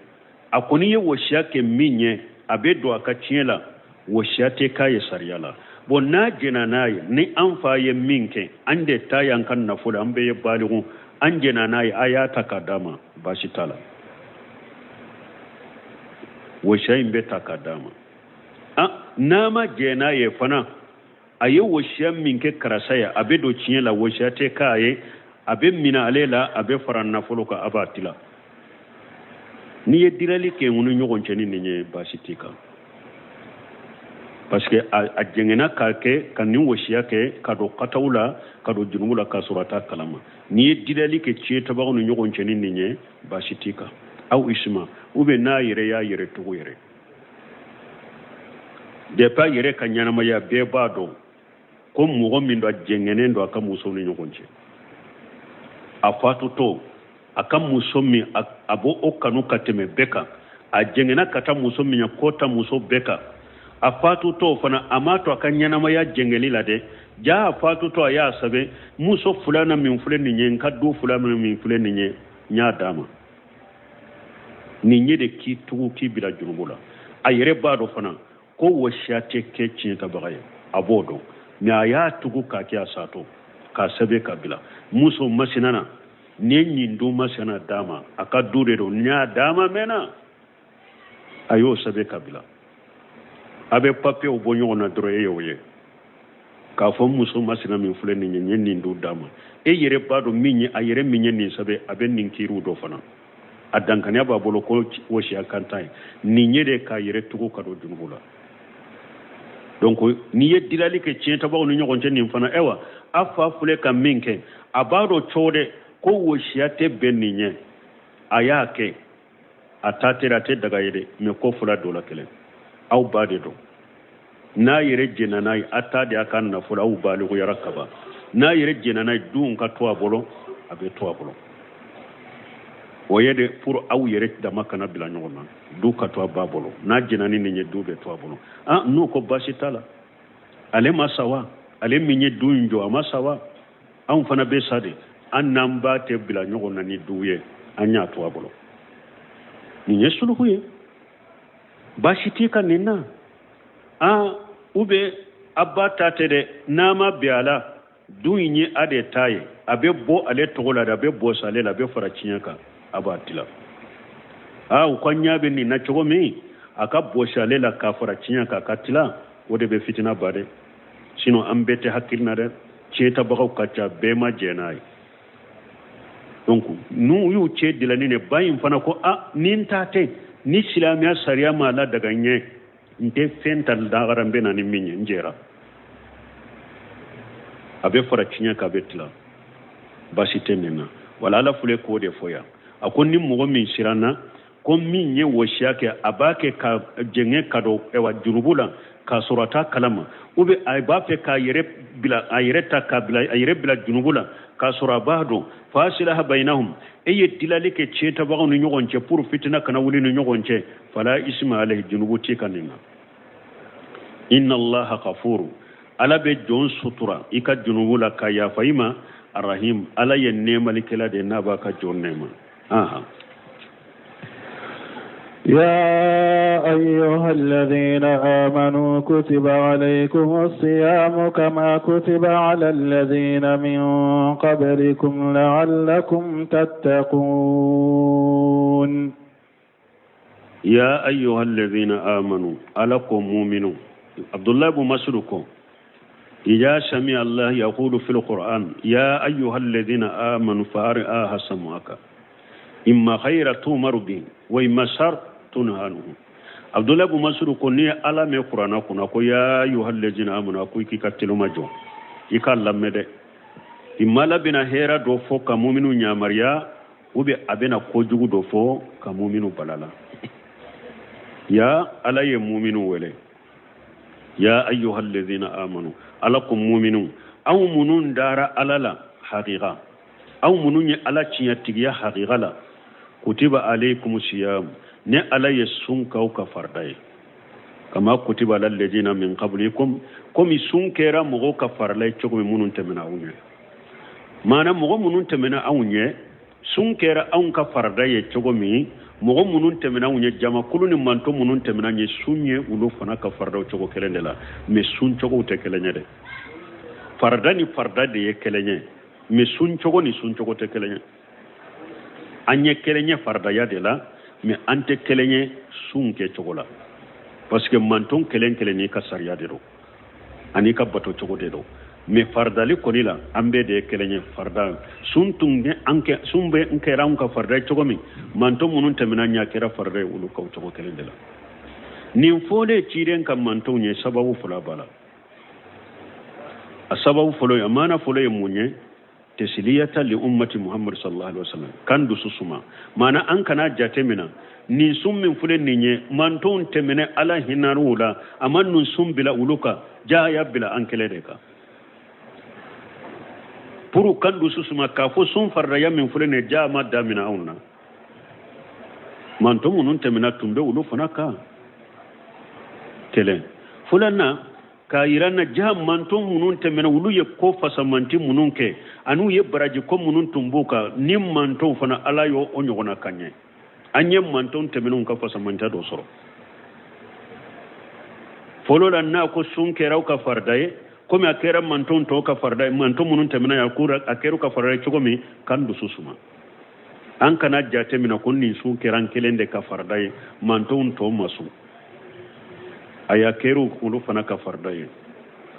a kɔni ye wasiya kɛ min ye a bɛ don a ka tiɲɛ la wasiya tɛ k'a ye sariya la. Bon n'a jɛnna n'a ye ni an fa ye min kɛ an de ta y'an ka nafolo an bɛɛ ye baliku an jɛnna n'a ye a y'a ta k'a d'a ma baasi t'a la wasiya in bɛ ta k'a d'a ma. N'a ma jɛn n'a ye fana a ye wasiya min kɛ karisa ye a bɛ don tiɲɛ la wasiya tɛ k'a ye a bɛ minɛ ale la a bɛ fara nafolo kan a b'a tila. N'i ye dilali kɛ u ni ɲɔgɔn cɛ ni nin ye baasi t'i kan parce que a jɛngɛnna k'a kɛ ka nin wasiya kɛ ka don kataw la ka don junubu la k'a sɔrɔ a t'a kalama. N'i ye dilali kɛ tiɲɛ tabagaw ni ɲɔgɔn cɛ ni nin ye baasi t'i kan aw isima ou bien n'a yɛrɛ y'a yɛrɛ tugu yɛrɛ depuis a yɛrɛ ka ɲɛnamaya bɛɛ b'a dɔn ko mɔgɔ min don a jɛngɛnnen don a ka musow ni ɲɔgɔn cɛ a fatutɔ a ka muso min a b'o o kanu ka tɛmɛ bɛɛ kan a jɛngɛnna ka taa muso min ye k'o ta muso bɛɛ kan a fatutɔ fana a m'a to a ka ɲɛnamaya jɛngɛli la dɛ ja a fatutɔ a y'a sɛbɛn muso filanan min filɛ nin ye n ka du filanan min filɛ nin ye n y'a d'a ma nin ye de k'i tugu k'i bila jurumu la. A yɛrɛ b'a dɔn fana ko wasiya tɛ kɛ tiɲɛtabaga ye a b'o dɔn mais a y'a tugu k'a kɛ a satɔ k'a sɛbɛn ka bila muso masina na ni ye nin du masina d'a ma a ka du de don n y'a d'a ma mɛnna a y'o sɛbɛn ka bila a bɛ papiyew bɔ ɲɔgɔn na dɔrɔn e y'o ye k'a fɔ muso masina min filɛ nin ye n ye nin du d'a ma e yɛrɛ b'a dɔn min ye a yɛrɛ min ye nin sɛbɛn a bɛ nin kiiriw dɔ fana a dankaniya b'a bolo ko wasiya kan t'a ye nin ye de k'a yɛrɛ tugu ka don junubu la. Donc n'i ye dilali kɛ tiɲɛtabagaw ni ɲɔgɔn cɛ nin fana ayiwa a fa filɛ ka min kɛ a b'a dɔn cogo dɛ ko wasiya tɛ bɛn nin ye a y'a kɛ a ta tɛ a tɛ daga ye dɛ mais ko fila dɔ la kelen aw ba de don n'a yɛrɛ jɛnna n'a ye a ta de a ka nafolo aw balikuyara kaban n'a yɛrɛ jɛnna n'a ye denw ka to a bolo a bɛ to a bolo o ye de pour aw yɛrɛ dama kana bila ɲɔgɔn na du ka to a ba bolo n'a jɛnna ni nin ye du bɛ to a bolo. N'u ko baasi t'a la ale ma sa wa ale min ye du in jɔ a ma sa wa anw fana bɛ sa de an n'an ba tɛ bila ɲɔgɔn na ni du ye an y'a to a bolo nin ye suluku ye baasi t'i kan nin na. Ou bien a ba ta tɛ dɛ n'a ma bɛn a la du in ye a de ta ye a bɛ bɔ ale tɔgɔ la de a bɛ bɔsi ale la a bɛ fara tiɲɛ kan a b'a tila. U ka ɲɛ bɛ nin na cogo min a ka bɔsi ale la k'a fara tiɲɛ kan a ka tila o de bɛ fitina ba dɛ sinon an bɛɛ tɛ hakili na dɛ tiɲɛtabagaw ka ca bɛɛ ma jɛn n'a ye. Donc n'u y'u cɛ dilani ne ba in fana ko ni n ta tɛ ni silamɛya sariya ma la daga n ye n tɛ fɛn ta dagara n bɛ na ni min ye n jɛra a bɛ fara tiɲɛ kan a bɛ tila baasi tɛ nin na. Wala ala filɛ k'o de fɔ yan a ko ni mɔgɔ min siranna ko min ye wasiya kɛ a b'a kɛ ka jɛngɛ ka don ɛwa jurubu la k'a sɔrɔ a t'a kalama ou bien a b'a fɛ k'a yɛrɛ bila a yɛrɛ ta k'a bila a yɛrɛ bila junubu la k'a sɔrɔ a b'a dɔn fa asilaha bainahum e ye dilali kɛ tiɲɛtabagaw ni ɲɔgɔn cɛ pour fitina kana wuli ni ɲɔgɔn cɛ fala isma alayhi junubu t'i kan nin na. Inna allaha ghafuru ala bɛ jɔn sutura i ka junubu la ka yafa i ma arahim ala ye nɛɛmalikɛla de n'a b'a ka jɔn nɛɛma. يا أيها الذين آمنوا كتب عليكم الصيام كما كتب على الذين من قبلكم لعلكم تتقون. يا أيها الذين آمنوا ألكم مؤمنون عبد الله بن مسعود إذا سمع الله يقول في القرآن يا أيها الذين آمنوا فأرآها سمعك إما خير تؤمر به وإما شر تنهى عنه. Abdulayi bun Masudu ko n'i ye Ala mɛn kuranna kunna ko ya ayuhalladina amanu, ko i k'i ka telo majɔ, i k'a lamɛn dɛ. Imma Ala bɛna hɛrɛ dɔ fɔ ka muminu yamaruya, ou bien a bɛna kojugu dɔ fɔ ka muminu balala. Ya Ala ye muminu wele, ya ayuhalladina amanu, Ala ko muminu, aw minnu dara Ala la hakika, aw minnu ye Ala tiɲɛtigiya hakika la, kutiba alaykum siyam, ne Ala ye sun k'aw ka farida ye, kama kutiba ala alladina min qablikum, komi sun kɛra mɔgɔw ka farila ye cogo min minnu tɛmɛna aw ɲɛ. Maana mɔgɔ minnu tɛmɛna anw ɲɛ, sun kɛra anw ka farida ye cogo min, mɔgɔ minnu tɛmɛna anw ɲɛ, jamakulu ni manto minnu tɛmɛna an ɲɛ, sun ye olu fana ka farida cogo kelen de la, mais sun cogow tɛ kelen ye dɛ. Farida ni farida de ye kelen ye, mais sun cogo ni sun cogo tɛ kelen ye. An ye kelen ye faridaya de la, mais an tɛ kelen ye sun kɛ cogo la, parce que manton kelen kelen n'i ka sariya de don, an'i ka bato cogo de don. Mais faridali kɔni la, an bɛɛ de ye kelen ye. Farida sun tun bɛ an kɛ, sun bɛ n kɛra anw ka farida ye cogo min, manton minnu tɛmɛna ɲɛ, a kɛra farida ye olu ka cogo kelen de la. Nin fɔlen ciden ka mantonw ye, sababu fila b'a la. A sababu fɔlɔ ye, a maana fɔlɔ ye mun ye? Tasliyata li ummati Muhammad sallallahu alaihi wasallam, kan dusu suma. Maana an kana jate mina nin sun min filɛ nin ye, mantonw tɛmɛnɛ Ala hinɛr'u la, a ma nin sun bila olu kan, jaa y'a bila an kɛlɛ de kan. Pour kan dusu suma k'a fɔ sun faridaya min filɛ nin ye, jaa ma damina anw na. Manton minnu tɛmɛna tun bɛ olu fana kan. Kelen filanan, k'a yira na ja manton minnu tɛmɛna, olu ye ko fasamanti minnu kɛ, an'u ye baraji ko minnu tun b'u kan, ni mantonw fana Ala y'o o ɲɔgɔnna kan ɲɛ. An ye manton tɛmɛnenw ka fasamantiya dɔ sɔrɔ. Fɔlɔ la, n'a ko sun kɛra aw ka farida ye, komi a kɛra manton tɔw ka farida ye, manton minnu tɛmɛna yan, ko a kɛra u ka farida ye cogo min, k'an dusu suma. An kana jate minɛ ko nin sun kɛra an kelen de ka farida ye, mantonw tɔw ma sun. A y'a kɛra olu fana ka farida ye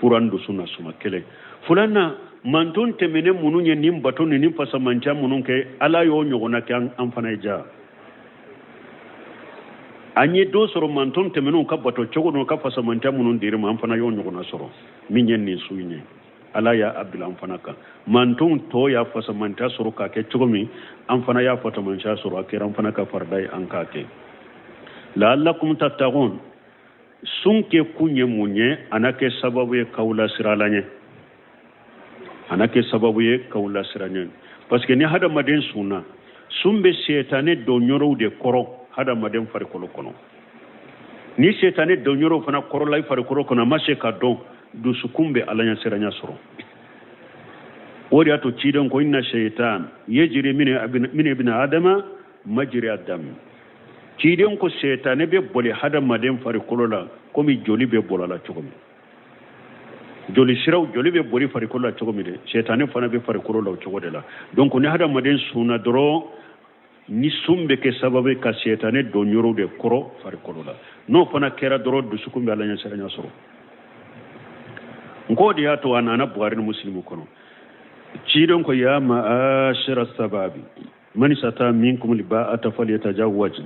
pour an dusu na suma. Kelen filanan, manton tɛmɛnen minnu ye nin bato ni nin fasamantiya minnu kɛ, Ala y'o ɲɔgɔnna kɛ an fana ye. Ja an ye dɔ sɔrɔ manton tɛmɛnenw ka bato cogo n'u ka fasamantiya minnu dir'i ma, an fana y'o ɲɔgɔnna sɔrɔ min ye nin sun ye. Ala y'a bila an fana kan. Mantonw tɔ y'a fasamantiya sɔrɔ k'a kɛ cogo min, an fana y'a fasamantiya sɔrɔ, a kɛra an fana ka farida ye, an k'a kɛ. La'allakum tattaqun, sun kɛ kun ye mun ye? A na kɛ sababu ye k'aw lasiran Ala ɲɛ, a na kɛ sababu ye k'aw lasiran ɲɛ, parce que ni hadamaden sunna, sun bɛ sɛtanɛ don yɔrɔw de kɔrɔ hadamaden farikolo kɔnɔ. Ni sɛtanɛ don yɔrɔw fana kɔrɔla i farikolo kɔnɔ, a ma se ka dɔn, dusukun bɛ Ala ɲɛsiranya sɔrɔ. O de y'a to ciden ko inna shaitan yajri min ibn adama majri adam. Ciden ko sɛtanɛ bɛ boli hadamaden farikolo la komi joli bɛ boli la cogo min, joli siraw, joli bɛ boli farikolo la cogo min dɛ, sɛtanɛ fana bɛ farikolo la o cogo de la. Donc ni hadamaden sunna dɔrɔn, ni sun bɛ kɛ sababu ye ka sɛtanɛ don yɔrɔw de kɔrɔ farikolo la, n'o fana kɛra dɔrɔn, dusukun bɛ Ala ɲɛsiranya sɔrɔ. N k'o de y'a to a nana Buhari ni Musilimu kɔnɔ, ciden ko ya ma'ashara sababi man istata minkum alba'ata falyatajawwaj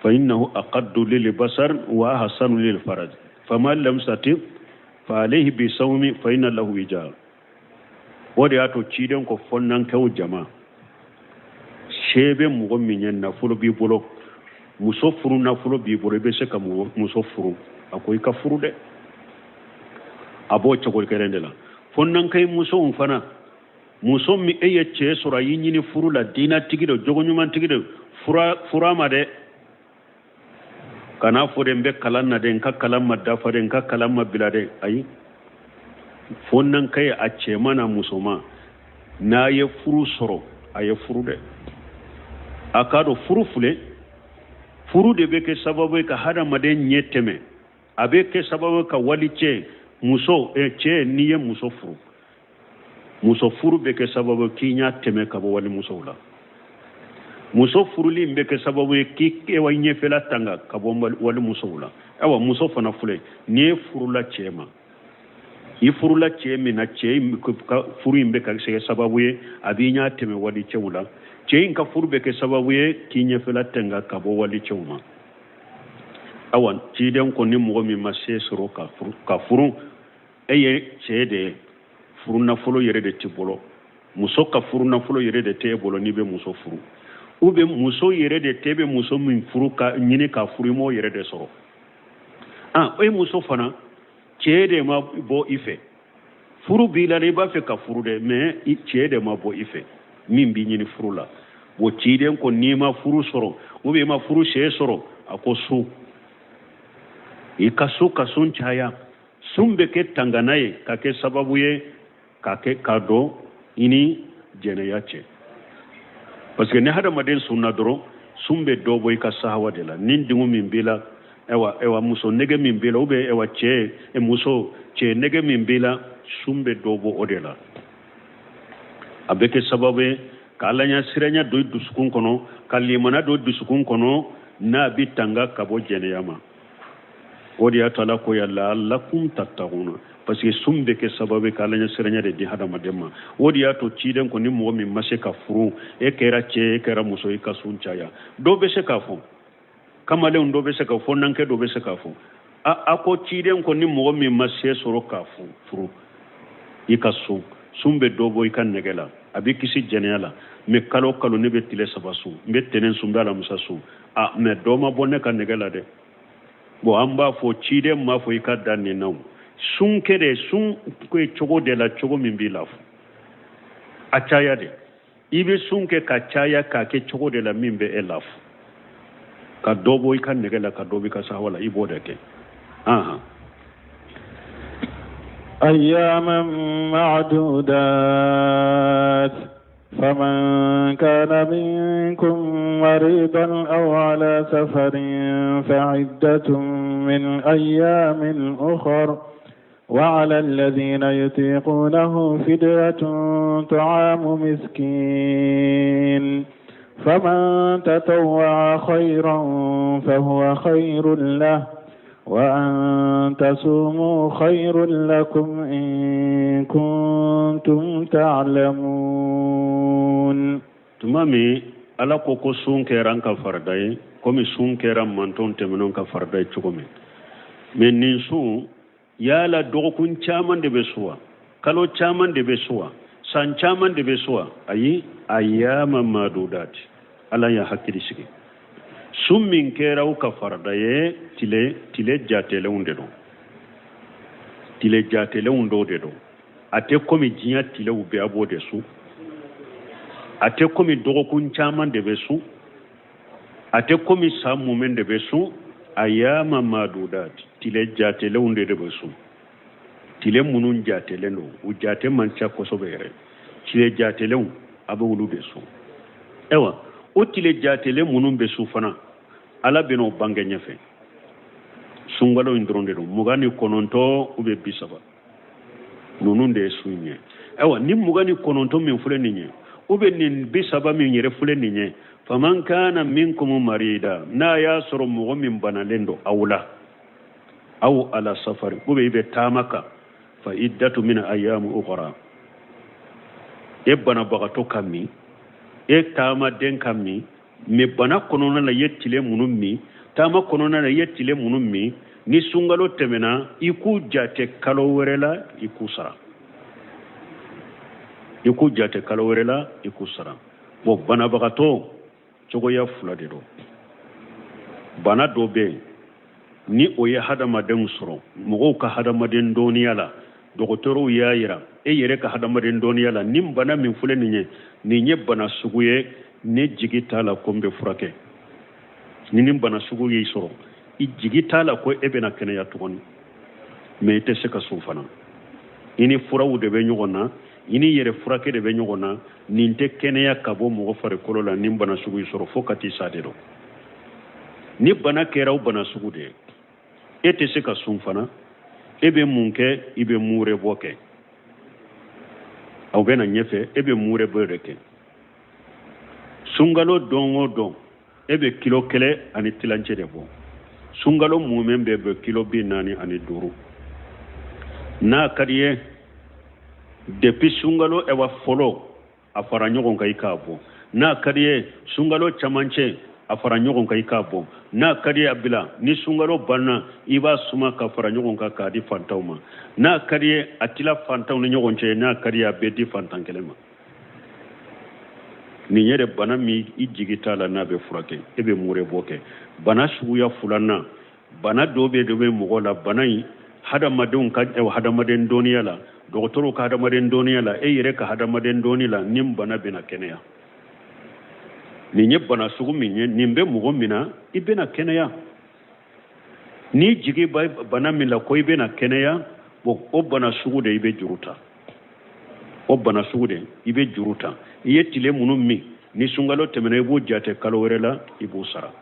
fa innahu aqaddu lil basar wa ahsanu lil faraj faman lam yastati fa alayhi bi sawmi fa inna lahu wija. O de y'a to ciden ko fɔnankɛw jama, se bɛ mɔgɔ min ye, nafolo b'i bolo, muso furu nafolo b'i bolo, i bɛ se ka muso furu, a ko i ka furu dɛ. A b'o cogo kelen de la fɔnankɛ musow fana, muso min e ye cɛ sɔrɔ, a y'i ɲini furu la, diinɛtigi don, jogo ɲumantigi don, fura ma dɛ. Kana fɔ de n bɛ kalan na dɛ, n ka kalan ma dafa dɛ, n ka kalan ma bila dɛ, ayi. Fɔnankɛ a cɛman n'a musoman, n'a ye furu sɔrɔ, a ye furu dɛ. A k'a dɔn furu filɛ, furu de bɛ kɛ sababu ye ka hadamaden ɲɛ tɛmɛ, a bɛ kɛ sababu ye ka wali cɛ muso cɛ, n'i ye muso furu, muso furu bɛ kɛ sababu ye k'i ɲɛ tɛmɛ ka bɔ wali musow la. Muso furuli in bɛ kɛ sababu ye k'i wa ɲɛfɛla tanga ka bɔ wali musow la. Ayiwa, muso fana filɛ, n'i ye furula cɛ ma, i furula cɛ min na, cɛ in ka furu in bɛ ka kɛ sababu ye a b'i ɲɛ tɛmɛ wali cɛw la. Cɛ in ka furu bɛ kɛ sababu ye k'i ɲɛfɛla tanga ka bɔ wali cɛw ma. Awa ciden ko ni mɔgɔ min ma se sɔrɔ ka furu, e ye cɛ de ye, furu nafolo yɛrɛ de t'i bolo, muso ka furu nafolo yɛrɛ de t'e bolo n'i bɛ muso furu, ou bien muso yɛrɛ de t'e bɛ muso min furu ka ɲini ka furu, i m'o yɛrɛ de sɔrɔ. Ah, e muso fana, cɛ de ma bɔ i fɛ, furu b'i la, i b'a fɛ ka furu dɛ, mais cɛ de ma bɔ i fɛ min b'i ɲini furu la. Bon, ciden ko n'i ma furu sɔrɔ ou bien i ma furu cɛ sɔrɔ, a ko sun, i ka sun, ka sun caya. Sun bɛ kɛ tangana ye, ka kɛ sababu ye ka kɛ ka don i ni jɛnɛya cɛ, parce que ni hadamaden sunna dɔrɔn, sun bɛ dɔ bɔ i ka sahawa de la. Ni dengu min b'i la, ayiwa muso nege min b'i la, ou bien ayiwa cɛ muso cɛ nege min b'i la, sun bɛ dɔ bɔ o de la. A bɛ kɛ sababu ye ka Ala ɲɛ siranya don i dusukun kɔnɔ, ka limana don dusukun kɔnɔ, n'a bɛ tanga ka bɔ jɛnɛya ma. O de y'a to Ala ko ya la'allakum tattaquna, parce que sun bɛ kɛ sababu ye ka Ala ɲɛ siranya de di hadamaden ma. O de y'a to ciden ko ni mɔgɔ min ma se ka furu, e kɛra cɛ, e kɛra muso, i ka sun caya. Dɔw bɛ se k'a fɔ, kamalenw dɔw bɛ se k'a fɔ, nankɛ dɔw bɛ se k'a fɔ, a ko ciden ko ni mɔgɔ min ma se sɔrɔ ka furu, i ka sun, sun bɛ dɔ bɔ i ka nɛgɛ la, a bɛ kisi jɛnɛya la. Mais kalo kalo ne bɛ tile 3 sun, n bɛ tɛnɛn sun, n bɛ alamisa sun, a mais dɔ ma bɔ ne ka nɛgɛ la dɛ. Bon, an b'a fɔ ciden m'a fɔ i ka dan nin na o. Sun kɛ de, sun kɛ cogo de la, cogo min b'i la fo a caya de, i bɛ sun kɛ ka caya, k'a kɛ cogo de la min bɛ e la fo ka dɔ bɔ i ka nɛgɛ la, ka dɔ bɔ i ka sahawa la, i b'o de kɛ. Ahan. أياما معدودات فمن كان منكم مريضا أو على سفر فعدة من أيام أخر وعلى الذين يطيقونه فدية طعام مسكين فمن تطوع خيرا فهو خير له وأن تصوموا خير لكم إن كنتم تعلمون. Tuma min Ala ko ko sun kɛra an ka farida ye, komi sun kɛra mantɔn tɛmɛnenw ka farida ye cogo min, mais nin sun, yala dɔgɔkun caman de bɛ sun wa, kalo caman de bɛ sun wa, san caman de bɛ sun wa? Ayi, ayama madudati. Ala y'a hakili sigi, sun min kɛra aw ka farida ye, tile jatelenw de don, tile jatelenw dɔw de don. A tɛ komi diɲɛ tilew bɛɛ a b'o de sun, a tɛ komi dɔgɔkun caman de bɛ sun, a tɛ komi san mumɛn de bɛ sun. Ayama madudati, tile jatelenw de bɛ sun, tile minnu jatelen don, u jate man ca kosɛbɛ yɛrɛ, tile jatelenw a bɛ olu de sun. Ayiwa, o tile jatelen minnu bɛ sun fana, Ala bɛn'o bange ɲɛfɛ. Sunkalo in dɔrɔn de don, 29 ou bien 30, ninnu de ye sun ye. Ayiwa, ni 29 min filɛ nin ye, ou bien nin 30 min yɛrɛ filɛ nin ye, faman kana minkum marida, n'a y'a sɔrɔ mɔgɔ min banalen don aw la, aw ala safari, ou bien i bɛ taama kan, fa iddatu min ayamu ukhra, e banabagatɔ ka min, e taamaden ka min, mais bana kɔnɔna la i ye tile minnu min, taama kɔnɔna la i ye tile minnu min, ni sunkalo tɛmɛna, i k'u jate kalo wɛrɛ la, i k'u sara, i k'u jate kalo wɛrɛ la, i k'u sara. Bon, banabagatɔ cogoya fila de don. Bana dɔ bɛ yen, ni o ye hadamadenw sɔrɔ, mɔgɔw ka hadamaden dɔnniya la, dɔgɔtɔrɔw y'a yira, e yɛrɛ ka hadamaden dɔnniya la, ni bana min filɛ nin ye, nin ye bana sugu ye, ne jigi t'a la ko n bɛ furakɛ. Ni nin bana sugu y'i sɔrɔ, i jigi t'a la ko e bɛna kɛnɛya tuguni, mais i tɛ se ka sun fana. I ni furaw de bɛ ɲɔgɔn na, i ni yɛrɛ furakɛ de bɛ ɲɔgɔn na. Nin tɛ kɛnɛya ka bɔ mɔgɔ farikolo la. Ni bana sugu y'i sɔrɔ, fo ka t'i sa de don. Ni bana kɛra o bana sugu de ye, e tɛ se ka sun fana, e bɛ mun kɛ? I bɛ murebɔ kɛ. Aw bɛ na ɲɛfɛ, e bɛ murebɔ de kɛ. Sunkalo don o don, e bɛ kilo 1.5 de bɔ. Sunkalo mumɛ bɛ bɔ kilo 45. N'a ka di ye, depuis sunkalo ɛwa fɔlɔ, a fara ɲɔgɔn kan, i k'a bɔ. N'a ka di ye, sunkalo camancɛ, a A fara ɲɔgɔn kan, i k'a bɔ. N'a ka di, a bila ni sunkalo banna, i b'a suma ka fara ɲɔgɔn kan k'a di fantanw ma. N'a ka di ye, a tila fantanw ni ɲɔgɔn cɛ. N'a ka di ye, a bɛɛ di fantan kelen ma. Nin yɛrɛ, bana min i jigi t'a la n'a bɛ furakɛ, e bɛ murebɔ kɛ. Bana suguya filanan, bana dɔ bɛ dɔ bɛ mɔgɔ la. Bana in, hadamadenw ka hadamaden dɔnniya la, dɔgɔtɔrɔw ka hadamaden dɔnniya la, e yɛrɛ ka hadamaden dɔnni la, nin bana bɛna kɛnɛya. Nin ye bana sugu min ye, nin bɛ mɔgɔ min na, i bɛna kɛnɛya. N'i jigi bɛ bana min la ko i bɛna kɛnɛya, bon, o bana sugu de, i bɛ juru ta. O bana sugu de, i bɛ juru ta. I ye tile minnu min, ni sunkalo tɛmɛna, i b'o jate kalo wɛrɛ la, i b'o sara.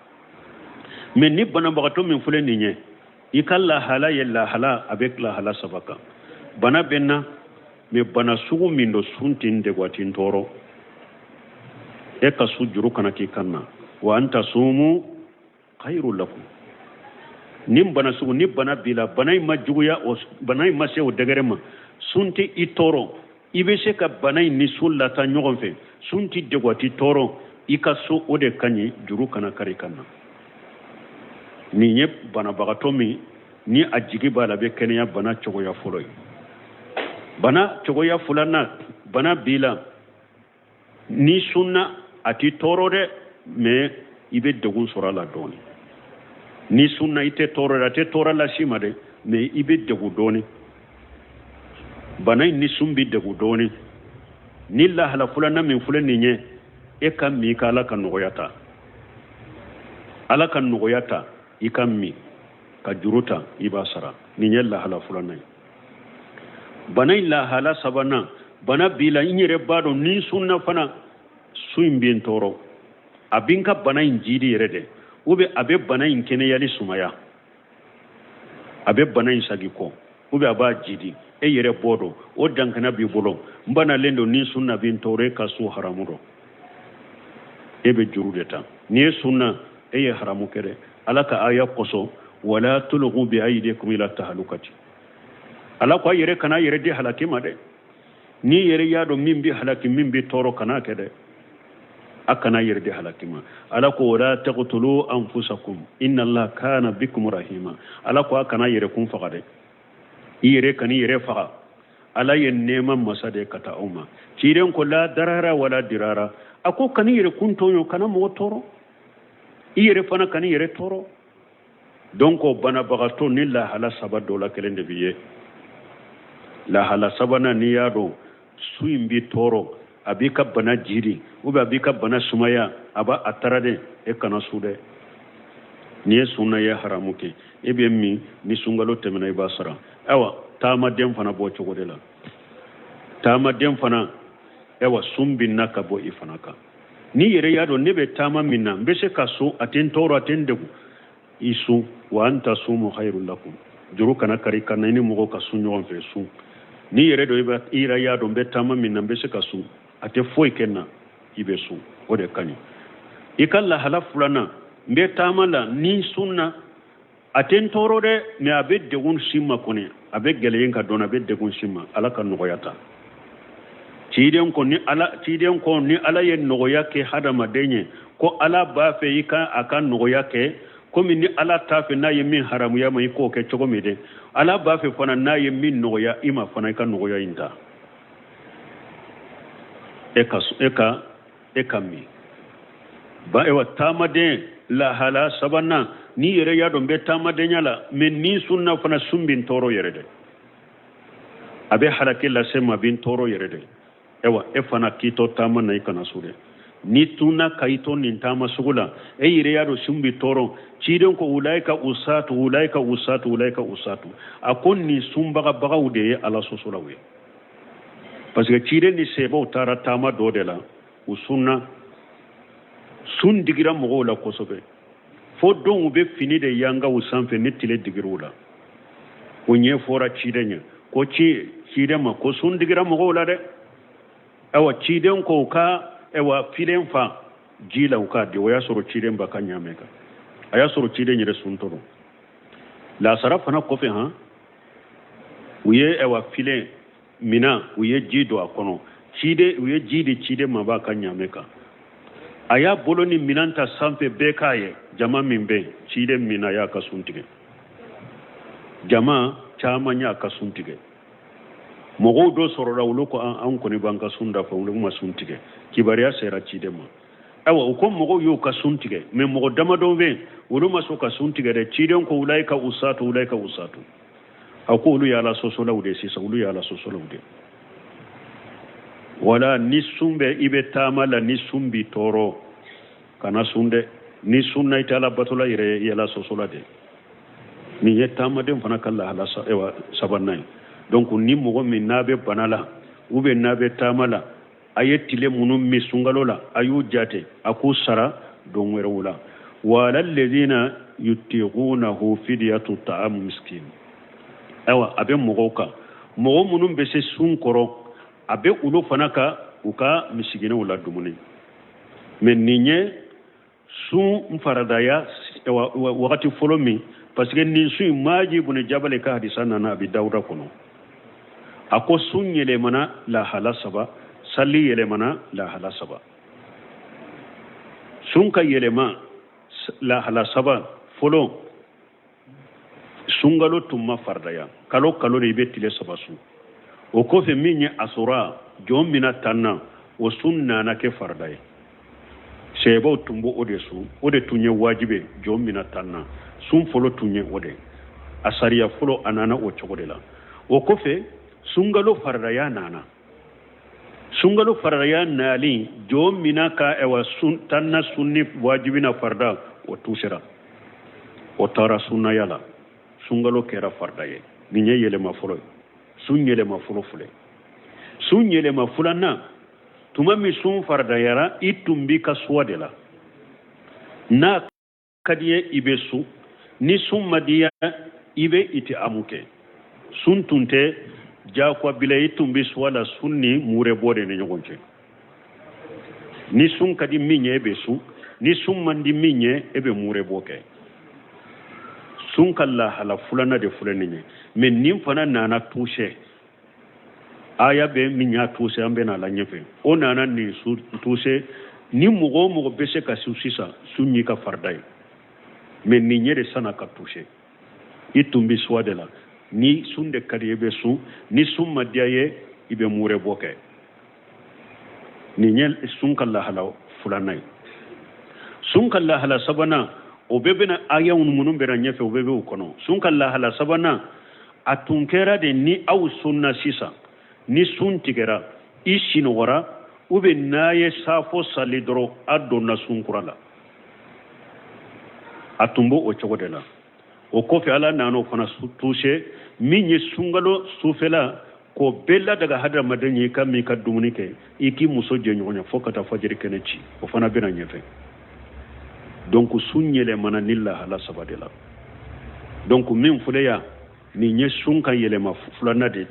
Mais ni banabagatɔ min filɛ nin ye, i ka lahala ye lahala, a bɛ lahala saba kan. Bana bɛ n na, mais bana sugu min don, sun tɛ n degun, a tɛ n tɔɔrɔ, e ka sun, juru kana k'i kan na. Wa an tasumu khairu lakum. Ni bana sugu, ni bana b'i la, bana in ma juguya, o bana in ma se o degré ma, sun tɛ i tɔɔrɔ, i bɛ se ka bana in ni sun lata ɲɔgɔn fɛ, sun t'i degun, a t'i tɔɔrɔ, i ka sun, o de ka ɲi, juru kana kari ka na. Nin ye banabagatɔ min ni a jigi b'a la a bɛ kɛnɛya, bana cogoya fɔlɔ ye. Bana cogoya filanan, bana b'i la, n'i sunna, a t'i tɔɔrɔ dɛ, mais i bɛ degun sɔrɔ a la dɔɔni. N'i sunna, i tɛ tɔɔrɔ, a tɛ tɔɔrɔ las'i ma dɛ, mais i bɛ degun dɔɔni. Bana in ni sun bɛ degun dɔɔni. Ni lahala filanan min filɛ nin ye, e ka min ka Ala ka nɔgɔya ta, Ala ka nɔgɔya ta, i ka min ka juru ta, i b'a sara. Nin ye lahala filanan ye. Bana in lahala sabanan, bana b'i la, n yɛrɛ b'a dɔn ni sunna fana, sun in bɛ n tɔɔrɔ, a bɛ n ka bana in jidi yɛrɛ dɛ, ou bien a bɛ bana in kɛnɛyali sumaya, a bɛ bana in sagi kɔ, ou bien a b'a jidi. E yɛrɛ b'o dɔn, o dankana b'i bolo. N banalen don, ni sunna bɛ n tɔɔrɔ, e ka sun haramu dɔn, e bɛ juru de ta. N'i ye sunna, e ye haramu kɛ dɛ. Ala ka aya kosɔn, wala tulqu bi aydikum ila tahlukati. Ala ko a yɛrɛ kana yɛrɛ di halaki ma dɛ. N'i yɛrɛ y'a dɔn min bɛ halaki, min bɛ tɔɔrɔ, kana kɛ dɛ, a kana yɛrɛ di halaki ma. Ala ko wala taqtulu anfusakum inna allaha kana bikum rahima. Ala ko a kana yɛrɛ kun faga dɛ, i yɛrɛ kan'i yɛrɛ faga. Ala ye nɛɛma masa de ka taa aw ma. Ciden ko la darara wala dirara. A ko kan'i yɛrɛ kun tɔɲɔ, kana mɔgɔ tɔɔrɔ, i yɛrɛ fana kan'i yɛrɛ tɔɔrɔ. Donc banabagatɔ ni lahala saba dɔ la kelen de b'i ye. Lahala sabanan, n'i y'a dɔn sun in b'i tɔɔrɔ, a b'i ka bana jiri, ou bien a b'i ka bana sumaya, a b'a a tara dɛ, e kana sun dɛ. N'i ye sunna, ye haramu kɛ. E bɛ min, ni sunkalo tɛmɛna, i b'a sara. Ayiwa, taamaden fana b'o cogo de la. Taamaden fana, ayiwa, sun binna ka bɔ i fana kan. N'i yɛrɛ y'a dɔn ne bɛ taama min na, n bɛ se ka sun, a tɛ n tɔɔrɔ, a tɛ n degun, i sun. Wa an tasumu khairun lakum. Juru kana kari ka na i ni mɔgɔw ka sun ɲɔgɔn fɛ. Sun, n'i yɛrɛ dɔn, i yɛrɛ y'a dɔn n bɛ taama min na, n bɛ se ka sun, a tɛ foyi kɛ n na, i bɛ sun, o de ka ɲi. I ka lahala filanan, n bɛ taama la, ni n sunna, a tɛ n tɔɔrɔ dɛ, mais a bɛ degun si ma kɔni, a bɛ gɛlɛya n kan dɔɔni, a bɛ degun si ma, Ala ka nɔgɔya ta. Ciden ko ni Ala, ciden ko ni Ala ye nɔgɔya kɛ hadamaden ye, ko Ala b'a fɛ i ka a ka nɔgɔya kɛ. Komi ni Ala t'a fɛ n'a ye min haramuya ma, i k'o kɛ cogo min dɛ, Ala b'a fɛ fana n'a ye min nɔgɔya i ma fana, i ka nɔgɔya in ta. E ka min ba. Ewa, taamaden lahala sabanan, n'i yɛrɛ y'a dɔn n bɛ taamadenya la, mais ni sunna fana, sun bɛ n tɔɔrɔ yɛrɛ dɛ, a bɛ halaki lase ma, a bɛ n tɔɔrɔ yɛrɛ dɛ, ewa, e fana k'i to taama na, i kana sun dɛ. N'i tunna ka i to nin taama sugu la, e yɛrɛ y'a dɔn sun bɛ tɔɔrɔ. Ciden ko ulaika usatu, ulaika usatu, ulaika usatu. A ko nin sunbagabagaw de ye Ala sɔsɔlaw ye, parce que ciden ni sebaw taara taama dɔ de la, u sunna, sun digira mɔgɔw la kosɛbɛ, fo don u bɛ fini de yanga u sanfɛ ni tile digir'u la. O ɲɛfɔra ciden ye ko ci ciden ma ko sun digira mɔgɔw la dɛ. Ayiwa, ciden ko u ka, ayiwa, filen fa ji la, u k'a di. O y'a sɔrɔ ciden ba ka ɲaamɛ kan, a y'a sɔrɔ ciden yɛrɛ suntɔ don. Lasara fana kɔfɛ han, u ye, ayiwa, filen mina, u ye ji don a kɔnɔ, ciden, u ye ji di ciden ma b'a ka ɲaamɛ kan. A y'a bolo ni minan ta sanfɛ, bɛɛ k'a ye. Jama min bɛ yen, ciden min a y'a ka sun tigɛ, jama caman y'a ka sun tigɛ. Mɔgɔw dɔ sɔrɔla, olu ko an kɔni b'an ka sun dafa, olu ma sun tigɛ. Kibaruya sera ciden ma. Ayiwa, u ko mɔgɔw y'u ka sun tigɛ, mais mɔgɔ damadɔ bɛ yen, olu ma sɔn ka sun tigɛ dɛ. Ciden ko ulaika usatu, ulaika usatu. A ko olu ye Ala sɔsɔlaw de sisan, olu ye Ala sɔsɔlaw de. Wala ni sun bɛ, i bɛ taama la, ni sun b'i tɔɔrɔ, kana sun dɛ. Ni sun na, i tɛ Ala batola yɛrɛ ye, i ye Ala sɔsɔla de. Nin ye taamaden fana ka lahala sabanan ye. Donc ni mɔgɔ min n'a bɛ bana la ou bien n'a bɛ taama la, a ye tile minnu min sunkalo la, a y'u jate, a k'u sara don wɛrɛw la. Wa ala alladhina yutiqunahu fidyatu ta'amu miskin. Ayiwa, a bɛ mɔgɔw kan, mɔgɔ minnu bɛ se sun kɔrɔ, a bɛ olu fana kan u ka misikinɛw la dumuni. Mais nin ye sun faradaya wagati fɔlɔ min, parce que nin sun in, Maaji bun Jabali ka hadisa nana Abi Dawuda kɔnɔ, a ko sun yɛlɛmana lahala saba, sali yɛlɛmana lahala saba. Sun ka yɛlɛma lahala saba fɔlɔ, sunkalo tun ma faridaya, kalo kalo de i bɛ tile saba sun. O kɔfɛ, min ye asura jɔn mina tan na, o sun nana kɛ farida ye. Sɛbaw tun b'o de sun, o de tun ye wajibi. Jɔn mina tan na, sun fɔlɔ tun ye o de, a sariya fɔlɔ a nana o cogo de la. O kɔfɛ, sunkalo faridaya nana. Sunkalo faridaya nalen, jɔn mina ka ɛwa sun tanna sunni wajibi na farida, o tusera, o taara sunnaya la. Sunkalo kɛra farida ye. Nin ye yɛlɛma fɔlɔ ye, sun yɛlɛma fɔlɔ filɛ. Sun yɛlɛma filanan, tuma min sun faridayara, i tun b'i ka choix de la. N'a ka di ye, i bɛ sun. Ni sun ma di i bɛ itiamu kɛ. Sun tun tɛ diyagoya bila, i tun bɛ choix la sun ni murebɔ de ni ɲɔgɔn cɛ. Ni sun ka di min ye, e bɛ sun. Ni sun man di min ye, e bɛ murebɔ kɛ. Sun ka lahala filanan de filɛ nin ye. Mais nin fana nana touché, aya bɛ min y'a touché, an bɛ n'a la ɲɛfɛ. O nana nin touché. Ni mɔgɔ o mɔgɔ bɛ se ka sun sisan, sun y'i ka farida ye. Mais nin ye de san'a ka touché, i tun bɛ choix de la. Ni sun de ka di i bɛ sun. Ni sun ma diya ye, i bɛ murebɔ kɛ. Nin ye sun ka lahala filanan ye. Sun ka lahala sabanan, o bɛɛ bɛna ayaw minnu bɛna ɲɛfɛ, o bɛɛ bɛ o kɔnɔ. Sun ka lahala sabanan, a tun kɛra de ni aw sunna sisan, ni sun tigɛra, i sinɔgɔra ou bien n'a ye safo sali dɔrɔn, a donna sun kura la. A tun b'o o cogo de la. O kɔfɛ, Ala nana o fana touché. Min ye sunkalo sufɛla, k'o bɛɛ ladaga hadamaden ye, i ka min ka dumuni kɛ, i k'i muso jɛ ɲɔgɔn ye fo ka taa fajiri kɛnɛ ci. O fana bɛna ɲɛfɛ. Donc sun yɛlɛmana ni lahala saba de la. Donc min filɛ yan, nin ye sun ka yɛlɛma filanan de.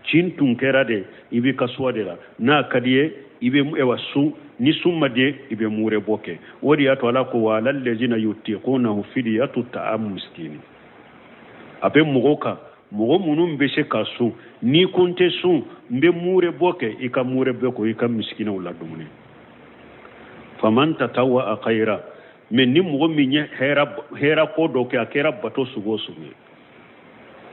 Cin tun kɛra de i b'i ka choix de la. N'a ka di ye, i bɛ ewa sun. Ni sun ma di ye, i bɛ murebɔ kɛ. O de y'a to Ala ko wa ala allazina yutiqunahu fidyatu ta'amu miskini. A bɛ mɔgɔw kan, mɔgɔ minnu bɛ se ka sun. N'i ko n tɛ sun, n bɛ murebɔ kɛ, i ka murebɔ kɛ, i ka misikinɛw la dumuni. Faman tatawa khayra. Mais ni mɔgɔ min ye hɛra ko dɔ kɛ, a kɛra bato sugu o sugu ye,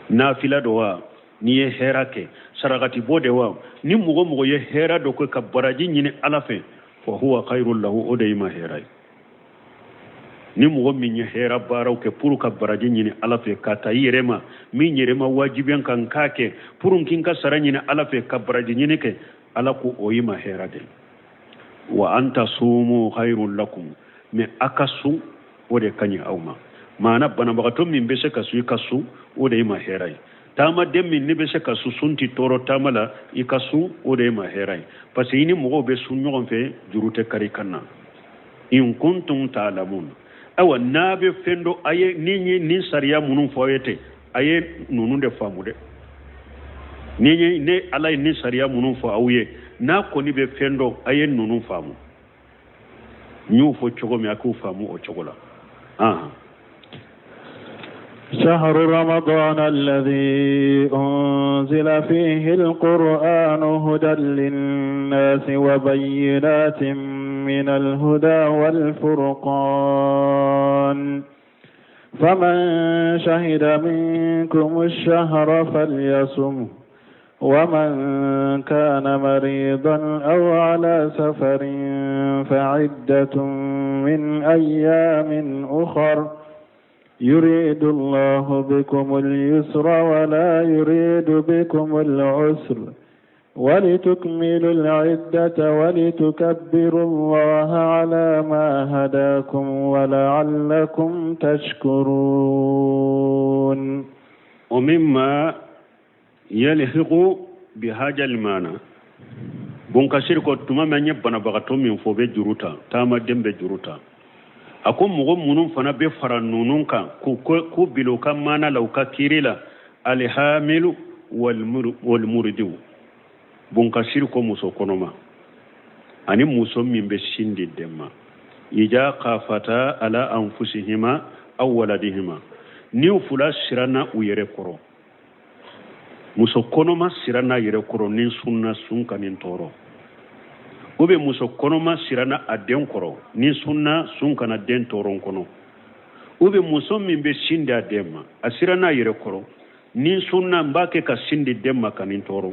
nafila dɔ wa, n'i ye hɛra kɛ, sarakati bɔ de wa, ni mɔgɔ mɔgɔ ye hɛra dɔ kɛ ka baraji ɲini Ala fɛ, fa huwa khairul lahu, o de y'i ma hɛra ye. Ni mɔgɔ min ye hɛra baaraw kɛ pour ka baraji ɲini Ala fɛ, ka ta i yɛrɛ ma, min yɛrɛ ma wajibiya kan k'a kɛ pour k'i ka sara ɲini Ala fɛ, ka baraji ɲini kɛ, Ala ko o y'i ma hɛra de. Wa an tasumu khairul lakum. Mais a ka sun, o de ka ɲi aw ma. Maana banabagatɔ min bɛ se ka sun, i ka sun, o de ye ma hɛra ye. Taamaden min ne bɛ se ka sun, sun tɛ tɔɔrɔ taama la, i ka sun, o de ye ma hɛra ye, parce que i ni mɔgɔw bɛ sun ɲɔgɔn fɛ, juru tɛ kari kan na. In kuntum ta'lamun. Ayiwa, n'a bɛ fɛn dɔ, a ye ni ye nin sariya minnu fɔ aw ye ten, a ye ninnu de faamu dɛ. Ni ye ne Ala ye nin sariya minnu fɔ aw ye, n'a kɔni bɛ fɛn dɔn, a ye ninnu faamu. N y'o fɔ cogo min, a k'u faamu o cogo la. شهر رمضان الذي أنزل فيه القرآن هدى للناس وبينات من الهدى والفرقان فمن شهد منكم الشهر فليصمه ومن كان مريضا أو على سفر فعدة من أيام أخر يريد الله بكم اليسر ولا يريد بكم العسر ولتكملوا العدة ولتكبروا الله على ما هداكم ولعلكم تشكرون. ومما يلحق بهذا المعنى Bunkasiri ko tuma min an ye banabagatɔ min fɔ bɛ juru ta, taamaden bɛ juru ta, a ko mɔgɔ minnu fana bɛ fara ninnu kan k'u bila u ka maana la, u ka kiiri la, alihamilu walmuridiw. Bunkasiri ko muso kɔnɔma ani muso min bɛ sin di den ma, ija kafata ala anfusihima aw waladihima, ni u fila siranna u yɛrɛ kɔrɔ, muso kɔnɔma siranna a yɛrɛ kɔrɔ ni sunna sun kana nin tɔɔrɔ, ou bien muso kɔnɔma siranna a den kɔrɔ ni sunna sun kana den tɔɔrɔ kɔnɔ, ou bien muso min bɛ sin di a den ma, a siranna a yɛrɛ kɔrɔ ni sunna n b'a kɛ ka sin di den ma kana nin tɔɔrɔ,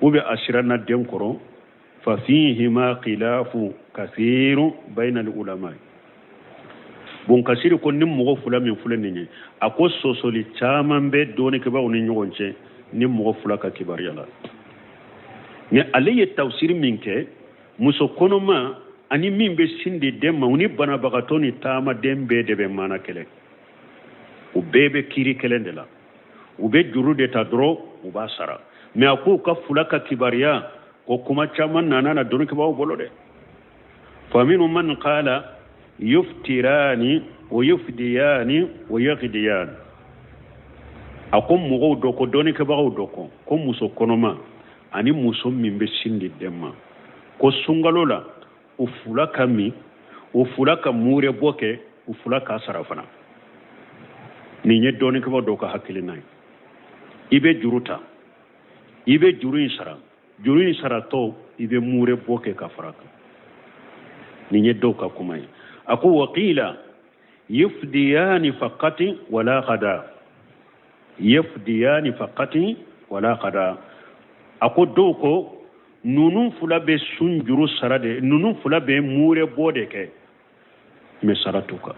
ou bien a siranna den kɔrɔ. Fa fihima khilafu kathiru bayna al ulama. Bunkasiri ko ni mɔgɔ fila min filɛ nin ye, a ko sɔsɔli caman bɛ dɔnnikɛbaaw ni ɲɔgɔn cɛ ni mɔgɔ fila ka kibaruya la. Mais ale ye tafsiri min kɛ, muso kɔnɔma ani min bɛ sin di den ma, u ni banabagatɔ ni taamaden bɛɛ de bɛ maana kelen, u bɛɛ bɛ kiiri kelen de la, u bɛ juru de ta dɔrɔn u b'a sara. Mais a k'u ka fila ka kibaruya ko kuma caman nana na dɔnnikɛbaaw bolo dɛ. Fa minhum man qala yuftirani wa yufdiyani wa yagdiyani. A ko mɔgɔw dɔ ko, dɔnnikɛbagaw dɔ ko, ko muso kɔnɔma ani muso min bɛ sin di den ma, ko sunkalo la u fila ka min, u fila ka muure bɔ kɛ, u fila k'a sara fana. Nin ye dɔnnikɛbaa dɔw ka hakilina ye. I bɛ juru ta, i bɛ juru in sara, juru in saratɔ i bɛ muure bɔ kɛ ka fara kan. Nin ye dɔw ka kuma ye. A ko waqila yufdiyani faqati wala qada, yufdiyani faqati wala qada. A ko dɔw ko ninnu fila bɛ sun juru sara de, ninnu fila bɛ muure bɔ de kɛ, mais sara t'u kan.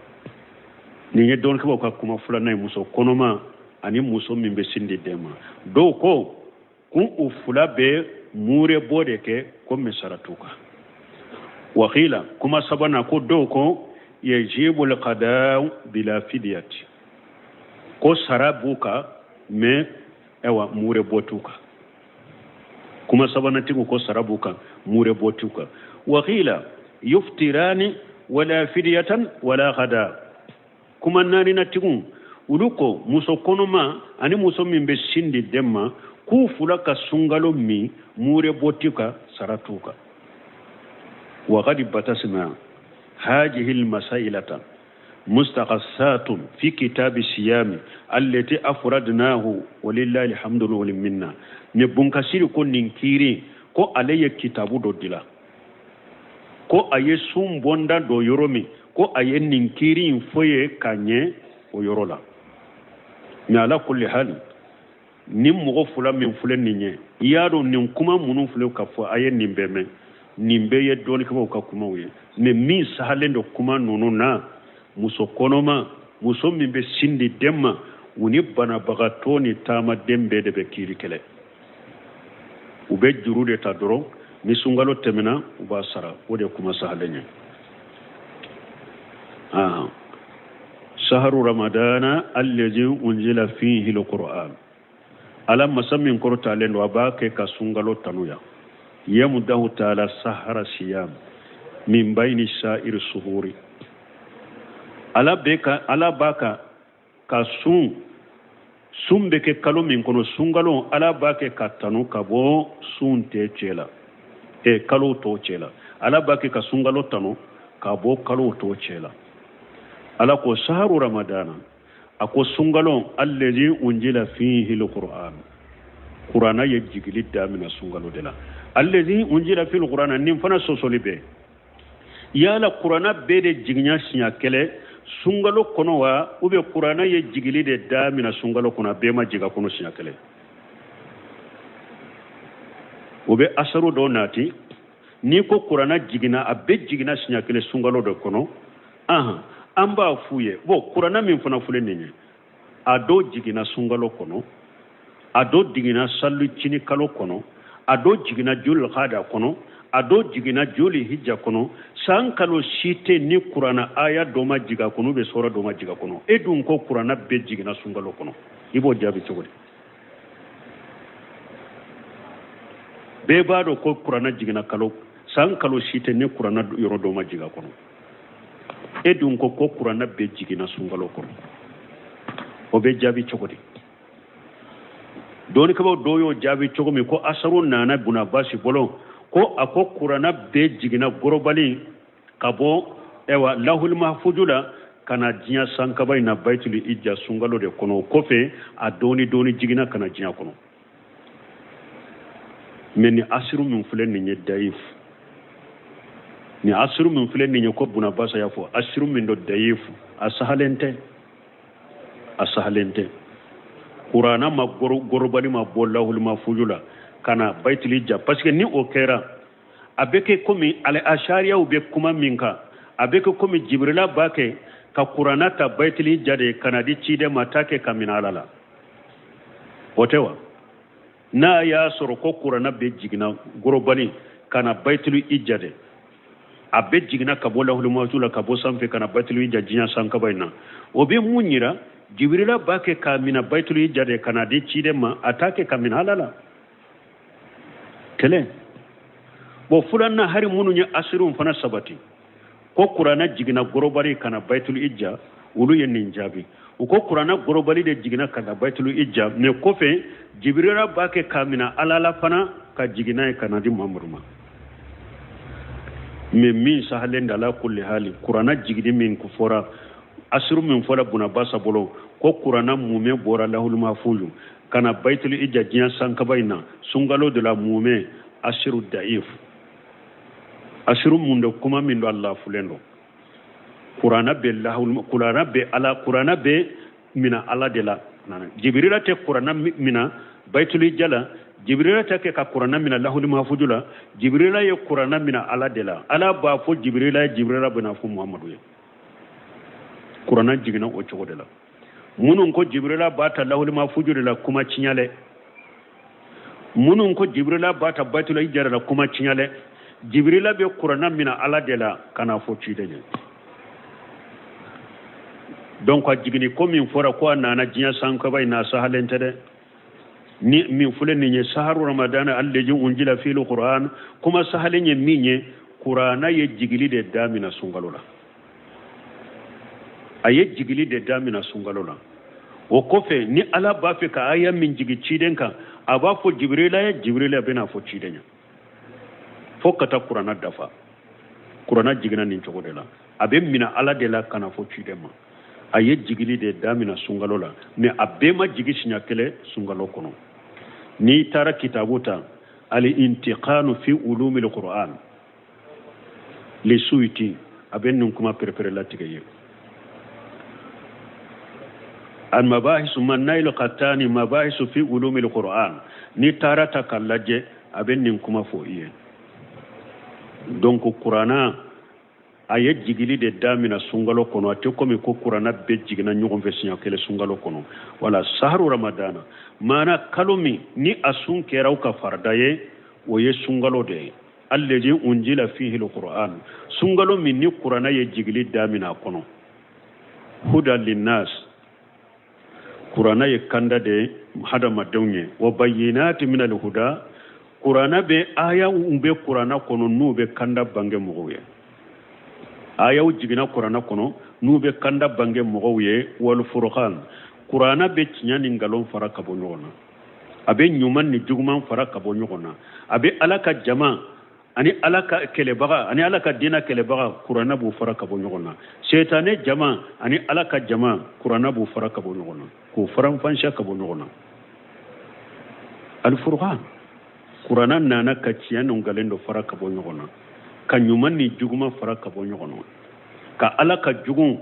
Nin ye dɔnnikɛbaaw ka kuma filanan ye, muso kɔnɔma ani muso min bɛ sin di den ma. Dɔw ko ko u fila bɛ muure bɔ de kɛ, ko mais sara t'u kan. Wakila kuma sabanan, ko dɔw ko yajibu alqada bila fidiyati, ko sara b'u kan mais ayiwa muure bɔ t'u kan. Kuma sabanan tigiw ko sara b'u kan, muure bɔ t'u kan. Wakila yuftirani wala fidiyatan wala qada. Kuma naaninan tigiw, olu ko muso kɔnɔma ani muso min bɛ sin di den ma, k'u fila ka sunkalo min, muure bɔ t'u kan, sara t'u kan. Waqad batasna hajihi almasailata mustaqassatun fi kitabi siyami allati afradnahu walillahi alhamdu wal minna. Ne Bunkasiri ko nin kiiri ko ale ye kitabu dɔ dila, ko a ye sun bɔnda dɔ yɔrɔ min, ko a ye nin kiiri in fɔ ye ka ɲɛ o yɔrɔ la. Mais ala kulli hali, ni mɔgɔ fila min filɛ nin ye, i y'a dɔn nin kuma minnu filɛ ka fɔ, a ye nin bɛɛ mɛn, nin bɛɛ ye dɔnnikɛbaaw ka kumaw ye. Mais min sahalen don kuma ninnu na, muso kɔnɔma, muso min bɛ sin di den ma, u ni banabagatɔ ni taamaden bɛɛ de bɛ kiiri kelen. U bɛ juru de ta dɔrɔn, ni sunkalo tɛmɛna u b'a sara. O de ye kuma sahalen ye. Saharu ramadana allazi unzila fihi alquran. Ala masa min kɔrɔtalen don, a b'a kɛ ka sunkalo tanuya. Yamdahu taala sahara siyam min bayni sa'iri suhuri. Ala bɛ ka, ala b'a ka sun bɛ kɛ kalo min kɔnɔ, sunkalo, ala b'a kɛ ka tanu ka bɔ sun tɛ cɛ la, kalo tɔw cɛ la. Ala b'a kɛ ka sunkalo tanu ka bɔ kalo tɔw cɛ la. Ala ko saharu ramadana, a ko sunkalo, allazi unjila fihi alquran, kurana ye jigili damina sunkalo de la. Allazi unjila fihi alquran, nin fana sɔsɔli bɛ. Yala kuranna bɛɛ de jiginya siɲɛ kelen sunkalo kɔnɔ wa, ou bien kuranna ye jigili de damina sunkalo kɔnɔ, a bɛɛ ma jigin a kɔnɔ siɲɛ kelen? O bɛ asaru dɔw nati n'i ko kuranna jiginna, a bɛɛ jiginna siɲɛ kelen sunkalo de kɔnɔ. Ahan, an b'a f'u ye, bon, kuranna min fana filɛ nin ye, a dɔw jiginna sunkalo kɔnɔ, a dɔw jiginna salicini kalo kɔnɔ, a dɔw jiginna julkada kɔnɔ, a dɔw jiginna juli hijja kɔnɔ. San kalo si tɛ ni kuranna aya dɔ ma jigin a kɔnɔ, ou bien sura dɔ ma jigin a kɔnɔ. E dun ko kuranna bɛɛ jiginna sunkalo kɔnɔ, i b'o jaabi cogo di? Bɛɛ b'a dɔn ko kuranna jiginna kalo, san kalo si tɛ ni kuranna yɔrɔ dɔ ma jigin a kɔnɔ. E dun ko ko kuranna bɛɛ jiginna sunkalo kɔnɔ, o bɛ jaabi cogo di? Dɔnnikɛbaaw dɔw y'o jaabi cogo min, ko asaru nana buna basi bolo ko a ko kuranna bɛɛ jiginna gorobali ka bɔ ɛwa lahul mahfuzu la ka na diɲɛ sankaba in na bayituli ija sunkalo de kɔnɔ. O kɔfɛ a dɔɔni dɔɔni jiginna ka na diɲɛ kɔnɔ. Mais ni asiru min filɛ nin ye dayif, ni asiru min filɛ nin ye ko buna basa y'a fɔ, asiru min don dayif, a sahalen tɛ, a sahalen tɛ. Kuranna ma gorobali ma bɔ lahul mahfuzu la ka na bayituli ija, parce que ni o kɛra, a bɛ kɛ komi ale asariyaw bɛ kuma min kan, a bɛ kɛ komi jibirila b'a kɛ ka kuranna ta bayituli ija de ka na di ciden ma, t'a kɛ ka minɛ ala la. O tɛ wa? N'a y'a sɔrɔ ko kuranna bɛ jiginna gorobali ka na bayituli ija de, a bɛ jiginna ka bɔ lahul mahfuzu la ka bɔ sanfɛ ka na bayituli ija diɲɛ sankaba in na, o bɛ mun yira? Jibirila b'a kɛ k'a minɛ bayituli ija de ka na di ciden ma, a t'a kɛ ka minɛ ala la. Kelen bon, filanan, hari minnu ye asiriw fana sabati ko kuranna jiginna gorobali ka na bayituli ija, olu ye nin jaabi. U ko kuranna gorobali de jiginna ka na bayituli ija, mais kɔfɛ jibirila b'a kɛ k'a minɛ ala la fana ka jigin n'a ye ka na di mamadu ma. Mais min sahalen da, ala kulli hali, kuranna jigini min ko fɔra, asiru min fɔra bunabasa bolo ko kuranna mumɛ bɔra lahul mahfuzu ka na bayituli ija diɲɛ sankaba in na sunkalo de la mumɛ, asiru daif, asiru mun de, kuma min don, a lafulen don. Kuranna bɛ lahul, kuranna bɛ ala, kuranna bɛ mina ala de la. Jibirila tɛ kuranna mina bayituli ija la, jibirila tɛ kɛ ka kuranna mina lahul mahfuzu la, jibirila ye kuranna mina ala de la. Ala b'a fɔ jibirila ye, jibirila bɛna fɔ muhamadu ye. Kuranna jiginna o cogo de la. Minnu ko jibirila b'a ta lahul mahfuzu de la, kuma tiɲɛ lɛ. Minnu ko jibirila b'a ta bayituli ija de la, kuma tiɲɛ lɛ. Jibirila bɛ kuranna mina ala de la ka n'a fɔ ciden ye. Donc a jiginni ko min fɔra ko a nana diɲɛ sankaba in na, a sahalen tɛ dɛ. Ni min filɛ nin ye, saharu ramadana allazi unjila fil quran, kuma sahalen ye min ye, kuranna ye jigili de damina sunkalo la, a ye jigili de damina sunkalo la. O kɔfɛ, ni ala b'a fɛ ka aya min jigi ciden kan, a b'a fɔ jibirila ye, jibirila bɛna fɔ ciden ye fo ka taa kuranna dafa. Kuranna jiginna nin cogo de la, a bɛ mina ala de la ka na fɔ ciden ma. A ye jigili de damina sunkalo la, mais a bɛɛ ma jigi siɲɛ kelen sunkalo kɔnɔ. N'i taara kitabu ta, al intiqanu fi ulumil qur'an li suyuti, a bɛ nin kuma perepere latigɛ ye. Al mabahisu mannail qattani mabahisu fi ulumil qur'an, n'i taara ta k'a lajɛ, a bɛ nin kuma fɔ i ye. Donc kuranna a ye jigili de damina sunkalo kɔnɔ, a tɛ komi ko kuranna bɛɛ jiginna ɲɔgɔn fɛ siɲɛ kelen sunkalo kɔnɔ. Wala saharu ramadana maana kalo min ni a sun kɛra aw ka farida ye, o ye sunkalo de ye. Allazi unjila fihi alquran, sunkalo min ni kuranna ye jigili damina a kɔnɔ. Huda linnas, kuranna ye kanda de ye hadamadenw ye. Wa bayyinati min alhuda, kuranna bɛ ayaw bɛ kuranna kɔnɔ n'u bɛ kanda bange mɔgɔw ye. Ayaw jiginna kuranna kɔnɔ n'u bɛ kanda bange mɔgɔw ye. Wal furqan, kuranna bɛ tiɲɛ ni nkalon fara ka bɔ ɲɔgɔn na, a bɛ ɲuman ni juguman fara ka bɔ ɲɔgɔn na, a bɛ ala ka jama ani ala ka kɛlɛbaga ani ala ka diinɛ kɛlɛbaga, kuranna b'u fara ka bɔ ɲɔgɔn na. Setanɛ jama ani ala ka jama, kuranna b'u fara ka bɔ ɲɔgɔn na, k'u faranfansiya ka bɔ ɲɔgɔn na. Alifurqan, kuranna nana ka tiɲɛ ni nkalon dɔ fara ka bɔ ɲɔgɔn na. Ka ɲuman ni juguman fara ka bɔ ɲɔgɔn na, ka Ala ka jugu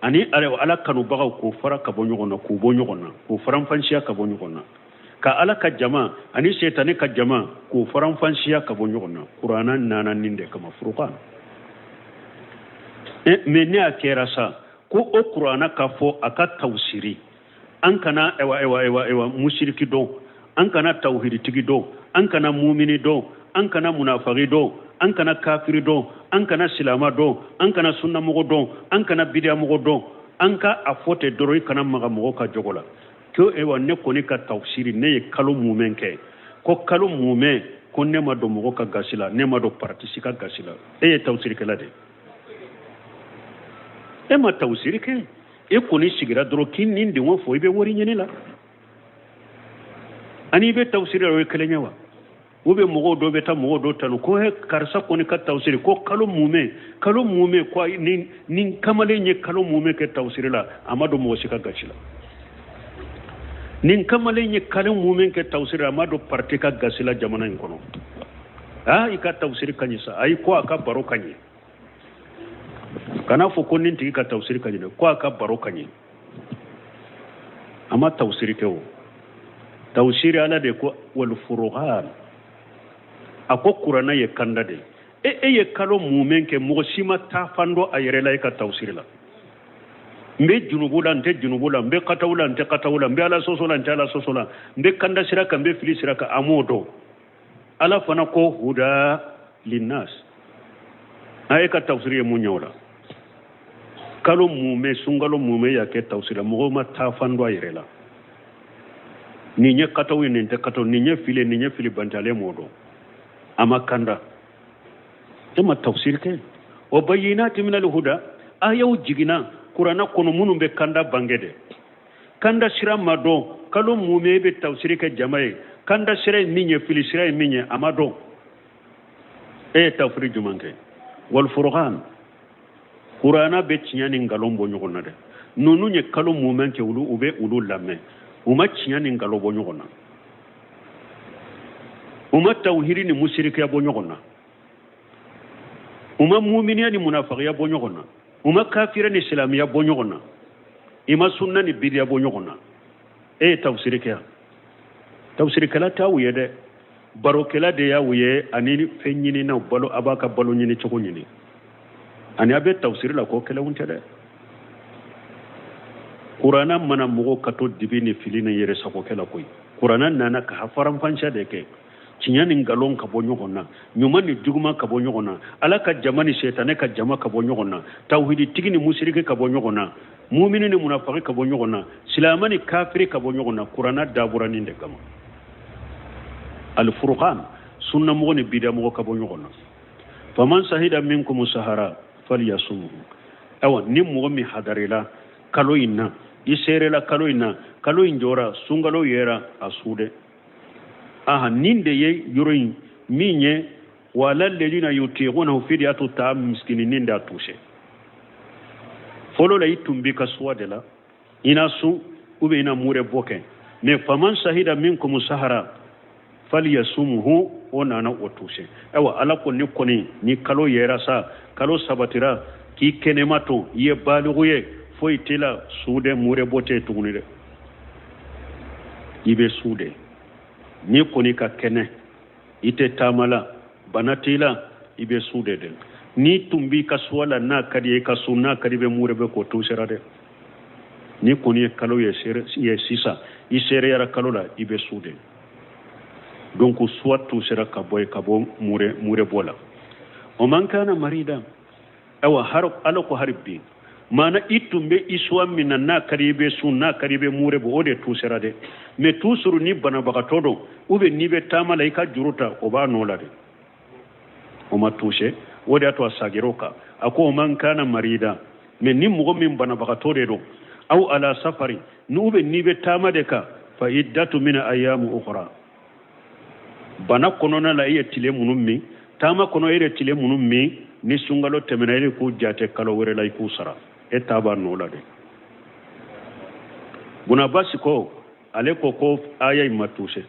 ani Ala kanubagaw k'o fara ka bɔ ɲɔgɔn na, k'u bɔ ɲɔgɔn na, k'u faranfansiya ka bɔ ɲɔgɔn na, ka Ala ka jama ani setani ka jama k'u faranfansiya ka bɔ ɲɔgɔn na. Kuranna nana nin de kama, furukan. Mais ne a kɛra sa ko o kuranna ka fɔ a ka tawusiri, an kana ewa ewa ewa ewa musiriki dɔn, an kana tawhiditigi dɔn, an kana mumini dɔn, an kana munafagi dɔn, an kana kafiri dɔn, an kana silama dɔn, an kana sunnamɔgɔ dɔn, an kana bidiyamɔgɔ dɔn, an ka a fɔ ten dɔrɔn, i kana maga mɔgɔ ka jogo la. Ko ewa ne kɔni ka tawusiri, ne ye kalo mumɛ kɛ, ko kalo mumɛ ko ne ma don mɔgɔ ka gasi la, ne ma don parti si ka gasi la. E ye tawusirikɛla de ye, e ma tawusiri kɛ, e kɔni sigira dɔrɔn k'i nin denko fɔ, i bɛ wari ɲini la ani i bɛ tawusiri la, o ye kelen ye wa? U bɛ mɔgɔw dɔ bɛ taa mɔgɔw dɔ tanu ko he karisa kɔni ka tawusiri ko kalo mumɛ, kalo mumɛ, ko nin kamalen ye kalo mumɛ kɛ tawusiri la, a ma don mɔgɔ si ka gasi la. Nin kamalen ye kalo mumɛ kɛ tawusiri la, a ma don parti ka gasi la jamana in kɔnɔ. Aa, i ka tawusiri ka ɲi sa. Ayi, ko a ka baro ka ɲi. Kana fɔ ko nin tigi ka tawusiri ka ɲi dɛ, ko a ka baro ka ɲi. A ma tawusiri kɛ o. Tawusiri Ala de ko wal furuqan, a ko kuranna ye kanda de. E ye kalo mumɛ kɛ, mɔgɔ si ma taa fan dɔn a yɛrɛ la i ka tawusiri la. N bɛ junubu la, n tɛ junubu la, n bɛ kataw la, n tɛ kataw la, n bɛ Ala sɔsɔ la, n tɛ Ala sɔsɔ la, n bɛ kanda sira kan, n bɛ fili sira kan, a m'o dɔn. Ala fana ko huda linnas. A e ka tawusiri ye mun ɲɛ o la? Kalo mumɛ, sunkalo mumɛ y'a kɛ tawusiri la, mɔgɔw ma taa fan dɔn a yɛrɛ la. Nin ye kataw ye, nin tɛ kataw, nin ye fili, nin ye fili bantɛ, ale m'o dɔn, a ma kanda. E ma tafsiri kɛ. Wa bayyinati minal huda, ayaw jiginna kuranna kɔnɔ minnu bɛ kanda bange dɛ. Kanda sira ma dɔn, kalo mumɛ e bɛ tafsiri kɛ jama ye, kanda sira ye min ye, fili sira ye min ye, a ma dɔn. E ye tafsiri jumɛn kɛ? Wal furqan, kuranna bɛ tiɲɛ ni nkalon bɔ ɲɔgɔn na dɛ. Ninnu ye kalo mumɛ kɛ, olu u bɛ olu lamɛn, u ma tiɲɛ ni nkalon bɔ ɲɔgɔn na, u ma tawhiri ni musirikiya bɔ ɲɔgɔn na, u ma muminiya ni munafagiya bɔ ɲɔgɔn na, u ma kafira ni silamɛya bɔ ɲɔgɔn na, i ma sunna ni bidiya bɔ ɲɔgɔn na. E ye tafsiri kɛ yan? Tafsirikɛla t'aw ye dɛ, barokɛla de y'aw ye, ani fɛn ɲininaw, balo, a b'a ka balo ɲini cogo ɲini, ani a bɛ tafsiri la ko kelenw tɛ dɛ. Kuranna mana mɔgɔw ka to dibi ni fili ni yɛrɛ sagokɛ la koyi. Kuranna nana ka faranfansiya de kɛ, tiɲɛ ni nkalon ka bɔ ɲɔgɔn na, ɲuman ni juguman ka bɔ ɲɔgɔn na, Ala ka jama ni setanɛ ka jama ka bɔ ɲɔgɔn na, tawhiditigi ni musiriki ka bɔ ɲɔgɔn na, mumini ni munafaki ka bɔ ɲɔgɔn na, silama ni kafiri ka bɔ ɲɔgɔn na. Kuranna dabɔra nin de kama. Alfurqan, sunnamɔgɔ ni bidamɔgɔ ka bɔ ɲɔgɔn na. Faman sahida minkum sahara falyasumhu. Awa, ni mɔgɔ min hadarila kalo in na, i seerela kalo in na, kalo in jɔra, sunkalo yera, a su dɛ. Aha, nin de ye yɔrɔ in min ye wala ladina yutiqunahu fidyatu ta'am miskini, nin da touché. Fɔlɔ la i tun b'i ka choix de la, i na sun ou bien i na mure bɔ kɛ. Mais faman sahida minkum sahara falyasumhu, o nana o touché. Ayiwa, Ala ko ni kɔni ni kalo yera sa, kalo sabatira k'i kɛnɛma to, i ye baliku ye, foyi t'i la, su de, mure bɔ tɛ tuguni dɛ, i bɛ su de. N'i kɔni ka kɛnɛ, i tɛ taama la, bana t'i la, i bɛ su de dɛ. N'i tun b'i ka choix la, n'a ka di i ka sun, n'a ka di i bɛ mure bɛ k'o tusera dɛ. N'i kɔni ye kalo ye sisan, i seereyara kalo la, i bɛ su de. Donc choix tusera ka bɔ ka bɔ mure bɔ la. O man kana marida, ayiwa, har Ala ko hari bi maana i tun bɛ i choix min na, n'a ka di i bɛ sun, n'a ka di i bɛ mure bɔ, o de tusera dɛ. Mais toujours ni banabagatɔ don ou bien n'i bɛ taama la, i ka juru ta, o b'a nɔ la dɛ, o ma touché. O de y'a to a sagir'o kan, a ko o man kana marida. Mais ni mɔgɔ min banabagatɔ de don, aw ala safari ni ou bien n'i bɛ taama de kan, fa iddatu min ayamu ukhra. Bana kɔnɔna la, i ye tile minnu min, taama kɔnɔ, e ye tile minnu min, ni sunkalo tɛmɛna, e k'u jate kalo wɛrɛ la, i k'u sara, e ta b'a nɔ la dɛ. Bunabasi ko, ale ko ko aya in ma touché,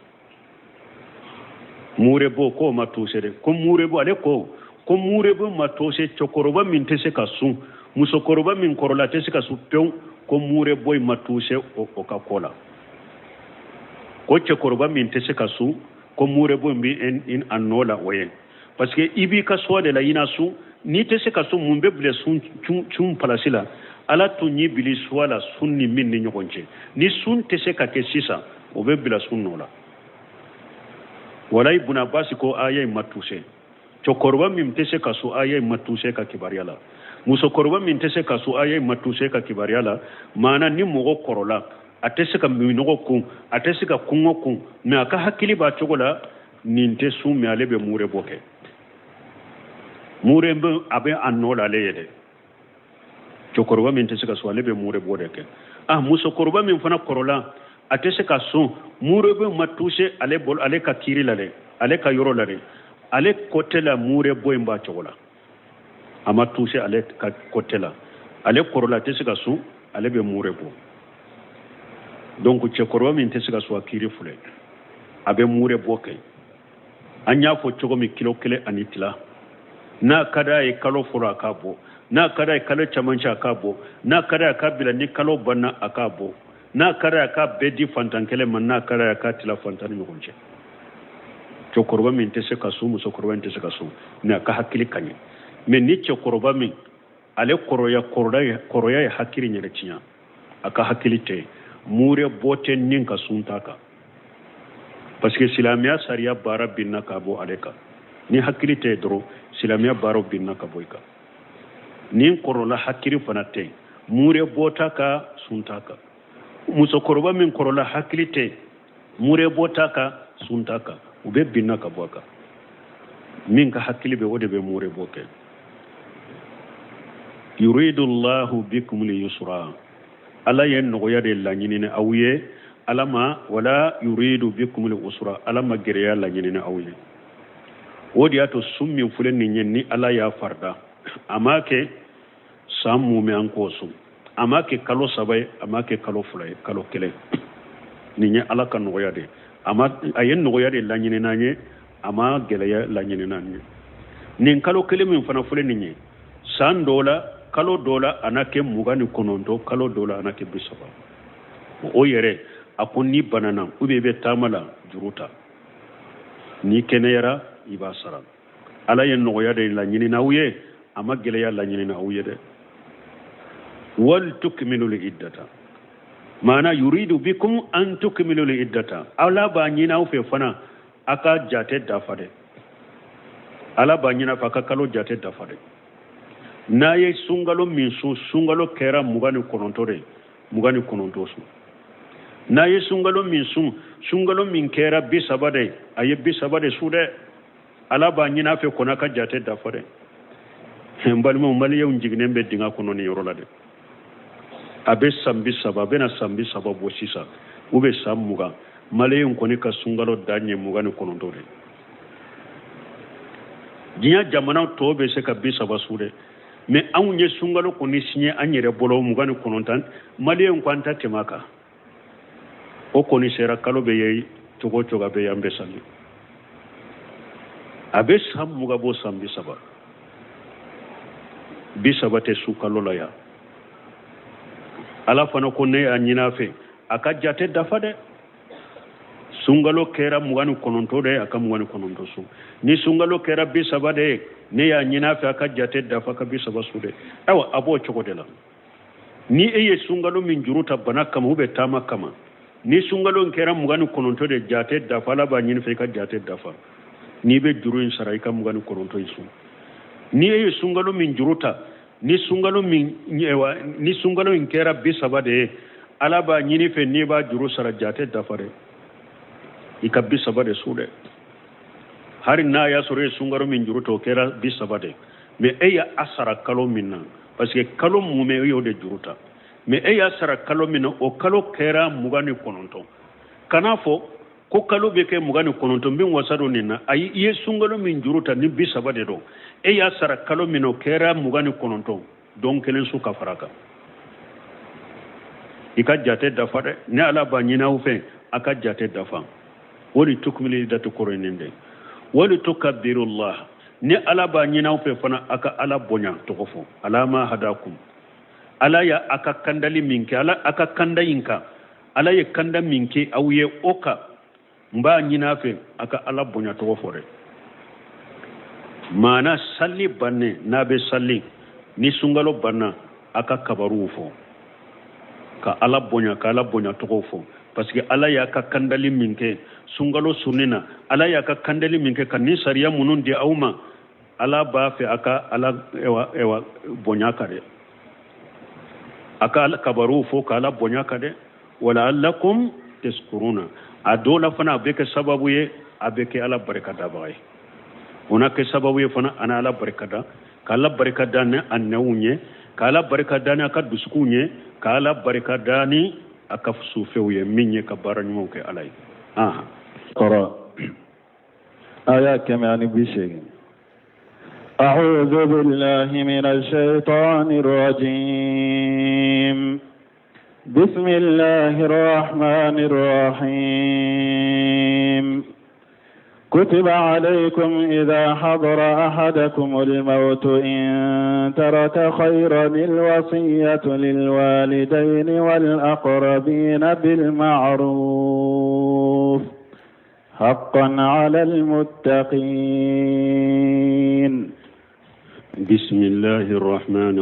mure bɔ k'o ma touché dɛ. Ko mure bɔ, ale ko Ko murebɔ ma tose cɛkɔrɔba min tɛ se ka sun, musokɔrɔba min kɔrɔla tɛ se ka sun pewu, ko murebɔ in ma tose o ka ko la. Ko cɛkɔrɔba min tɛ se ka sun, ko murebɔ in bɛ a nɔ la o ye, parce que i b'i ka choix de la, i na sun. N'i tɛ se ka sun, mun bɛ bila sun cun palasi la? Ala tun y'i bili choix la sun ni min ni ɲɔgɔn cɛ. Ni sun tɛ se ka kɛ sisan, o bɛ bila sun nɔ la. Wala Ibn Abbas ko aya in ma tuse. Cɛkɔrɔba min tɛ se ka sun, aya in ma tuse ka kibaruya la. Musokɔrɔba min tɛ se ka sun, aya in ma tuse ka kibaruya la. Maana ni mɔgɔ kɔrɔla, a tɛ se ka minɔgɔ kun, a tɛ se ka kɔngɔ kun, mais a ka hakili b'a cogo la, nin tɛ sun, mais ale bɛ mure bɔ kɛ. Mure bɛ a bɛ a nɔ la ale ye dɛ. Cɛkɔrɔba min tɛ se ka sun, ale bɛ mure bɔ de kɛ. Ah, musokɔrɔba min fana kɔrɔla, a tɛ se ka sun, mure bɔ ma tuse ale bolo, ale ka kiiri la dɛ, ale ka yɔrɔ la dɛ. Ale côté la, mure bɔ in b'a cogo la, a ma tuse ale ka côté la. Ale kɔrɔla, a tɛ se ka sun, ale bɛ mure bɔ. Donc cɛkɔrɔba min tɛ se ka sun, a kiiri filɛ, a bɛ mure bɔ kɛ. An y'a fɔ cogo min, kilo kelen ani tila. N'a ka d'a ye kalo fɔlɔ, a k'a bɔ. N'a ka d'a ye kalo camancɛ, a k'a bɔ. N'a ka d'a ye a k'a bila, ni kalo banna, a k'a bɔ. N'a ka d'a ye a k'a bɛɛ di fantan kelen ma. N'a ka d'a ye a k'a tila fantan ni ɲɔgɔn cɛ. Cɛkɔrɔba min tɛ se ka sun, musokɔrɔba min tɛ se ka sun, mais a ka hakili ka ɲi. Mais ni cɛkɔrɔba min ale kɔrɔya kɔrɔya ye hakili yɛrɛ tiɲɛ, a ka hakili tɛ, mure bɔ tɛ nin ka sun ta kan, parce que silamɛya sariya baara binna ka bɔ ale kan. Ni hakili tɛ dɔrɔn, silamɛya baaraw binna ka bɔ i kan. Ni kɔrɔla, hakili fana tɛ, mure bɔ t'a kan, sun t'a kan. Musokɔrɔba min kɔrɔla, hakili tɛ, mure bɔ t'a kan, sun t'a kan, u bɛ binna ka bɔ a kan. Min ka hakili bɛ, o de bɛ mure bɔ kɛ. Yuridu llahu bikum liyusra, Ala ye nɔgɔya de laɲini ni aw ye. Ala ma wala yuridu bikum usra, Ala ma gɛlɛya laɲini ni aw ye. O de y'a to sun min filɛ nin ye, ni Ala y'a farida, a m'a kɛ san mumɛ an k'o sun, a m'a kɛ kalo 3 ye, a m'a kɛ kalo 2 ye, kalo 1. Nin ye Ala ka nɔgɔya de ye. A ma, a ye nɔgɔya de laɲini n'an ye, a ma gɛlɛya laɲini n'an ye. Nin kalo 1 min fana filɛ nin ye, san dɔw la, kalo dɔw la, a na kɛ 29, kalo dɔw la, a na kɛ 30. O yɛrɛ a ko n'i banana ou bien i bɛ taama la, juru ta. N'i kɛnɛyara, i b'a sara. Ala ye nɔgɔya de laɲini n'aw ye, a ma gɛlɛya laɲini n'aw ye dɛ. Wal tukmilu iddata, maana yuridu bikum an tukmilu iddata, Ala b'a ɲini aw fɛ fana a ka jate dafa dɛ. Ala b'a ɲini aw fɛ a ka kalo jate dafa dɛ. N'a ye sunkalo min sun, sunkalo kɛra 29 de, 29 sun. N'a ye sunkalo min sun, sunkalo min kɛra 30 de, a ye 30 de sun dɛ. Ala b'a ɲini a fɛ kɔni a ka jate dafa dɛ. N balimaw, maliyɛnw jiginnen bɛ dingɛ kɔnɔ nin yɔrɔ la dɛ. A bɛ san 30, a bɛna san 30 bɔ sisan, u bɛ san 20. Maliyɛnw kɔni ka sunkalo dan ye 29 de. Diɲɛ jamanaw tɔw bɛ se ka 30 sun dɛ, mais anw ye sunkalo kɔni siɲɛ an yɛrɛ bolo 29. Maliyɛnw ko an ta tɛmɛ a kan. O kɔni sera kalo bɛ ye cogo o cogo, a bɛ yan bɛ sali, a bɛ san 20 bɔ, san 30. 30 tɛ su kalo la yan. Ala fana ko ne y'a ɲini a fɛ a ka jate dafa dɛ. Sunkalo kɛra 29 de ye, a ka 29 sun. Ni sunkalo kɛra 30 de ye, ne y'a ɲini a fɛ a ka jate dafa ka 30 sun dɛ. Ayiwa, a b'o cogo de la. Ni e ye sunkalo min juru ta bana kama ou bien taama kama, ni sunkalo in kɛra 29 de, jate dafa. Ala b'a ɲini fɛ i ka jate dafa. N'i bɛ juru in sara, i ka 29 in sun. Ni e ye sunkalo min juru ta, ni sunkalo min, ni sunkalo in kɛra 30 de ye, Ala b'a ɲini fɛ n'i b'a juru sara, jate dafa dɛ, i ka 30 de sun dɛ. Hali n'a y'a sɔrɔ e ye sunkalo min juru ta, o kɛra 30 de, mais e y'a sara kalo min na, parce que kalo mumɛ e y'o de juru ta, mais e y'a sara kalo min na, o kalo kɛra 29. Kana fɔ ko kalo bɛ kɛ 29, n bɛ n wasa don nin na. Ayi, i ye sunkalo min juru ta, ni 30 de don, e y'a sara kalo min na, o kɛra 29, don kelen su ka fara kan. I ka jate dafa dɛ. Ne Ala b'a ɲini aw fɛ a ka jate dafa. Wali tukmilu iddatu kɔrɔ ye nin de. Wali tukabirullah. Ni Ala b'a ɲini aw fɛ fana, a ka Ala bonya tɔgɔ fɔ. Ala ma hadakum, Ala ya a ka kandali min kɛ, Ala a ka kanda in kan, Ala ye kanda min kɛ aw ye, o kan n b'a ɲini a fɛ a ka Ala bonya tɔgɔ fɔ dɛ. Maana salli bannen, n'a bɛ salli ni sunkalo banna, a ka kabaruw fɔ ka Ala bonya, ka Ala bonya tɔgɔw fɔ, parce que Ala y'a ka kandali min kɛ sunkalo sunni na, Ala y'a ka kandali min kɛ ka nin sariya minnu di aw ma, Ala b'a fɛ a ka Ala ewa ewa bonya ka dɛ, a ka kabaruw fɔ ka Ala bonya ka dɛ. Walaalakum tashkuruna, a dɔw la fana a bɛ kɛ sababu ye, a bɛ kɛ Ala barika dabaga ye. O na kɛ sababu ye fana a na Ala barika da, ka Ala barika da ni a nɛnw ye, ka Ala barika da ni a ka dusukunw ye, ka Ala barika da ni a ka sufɛw ye, min ye ka baara ɲumanw kɛ Ala ye. Kɔrɔ aya 180. أعوذ بالله من الشيطان الرجيم. بسم الله الرحمن الرحيم. كتب عليكم إذا حضر أحدكم الموت إن ترك خيرا الوصية للوالدين والأقربين بالمعروف حقا على المتقين. بسم الله الرحمن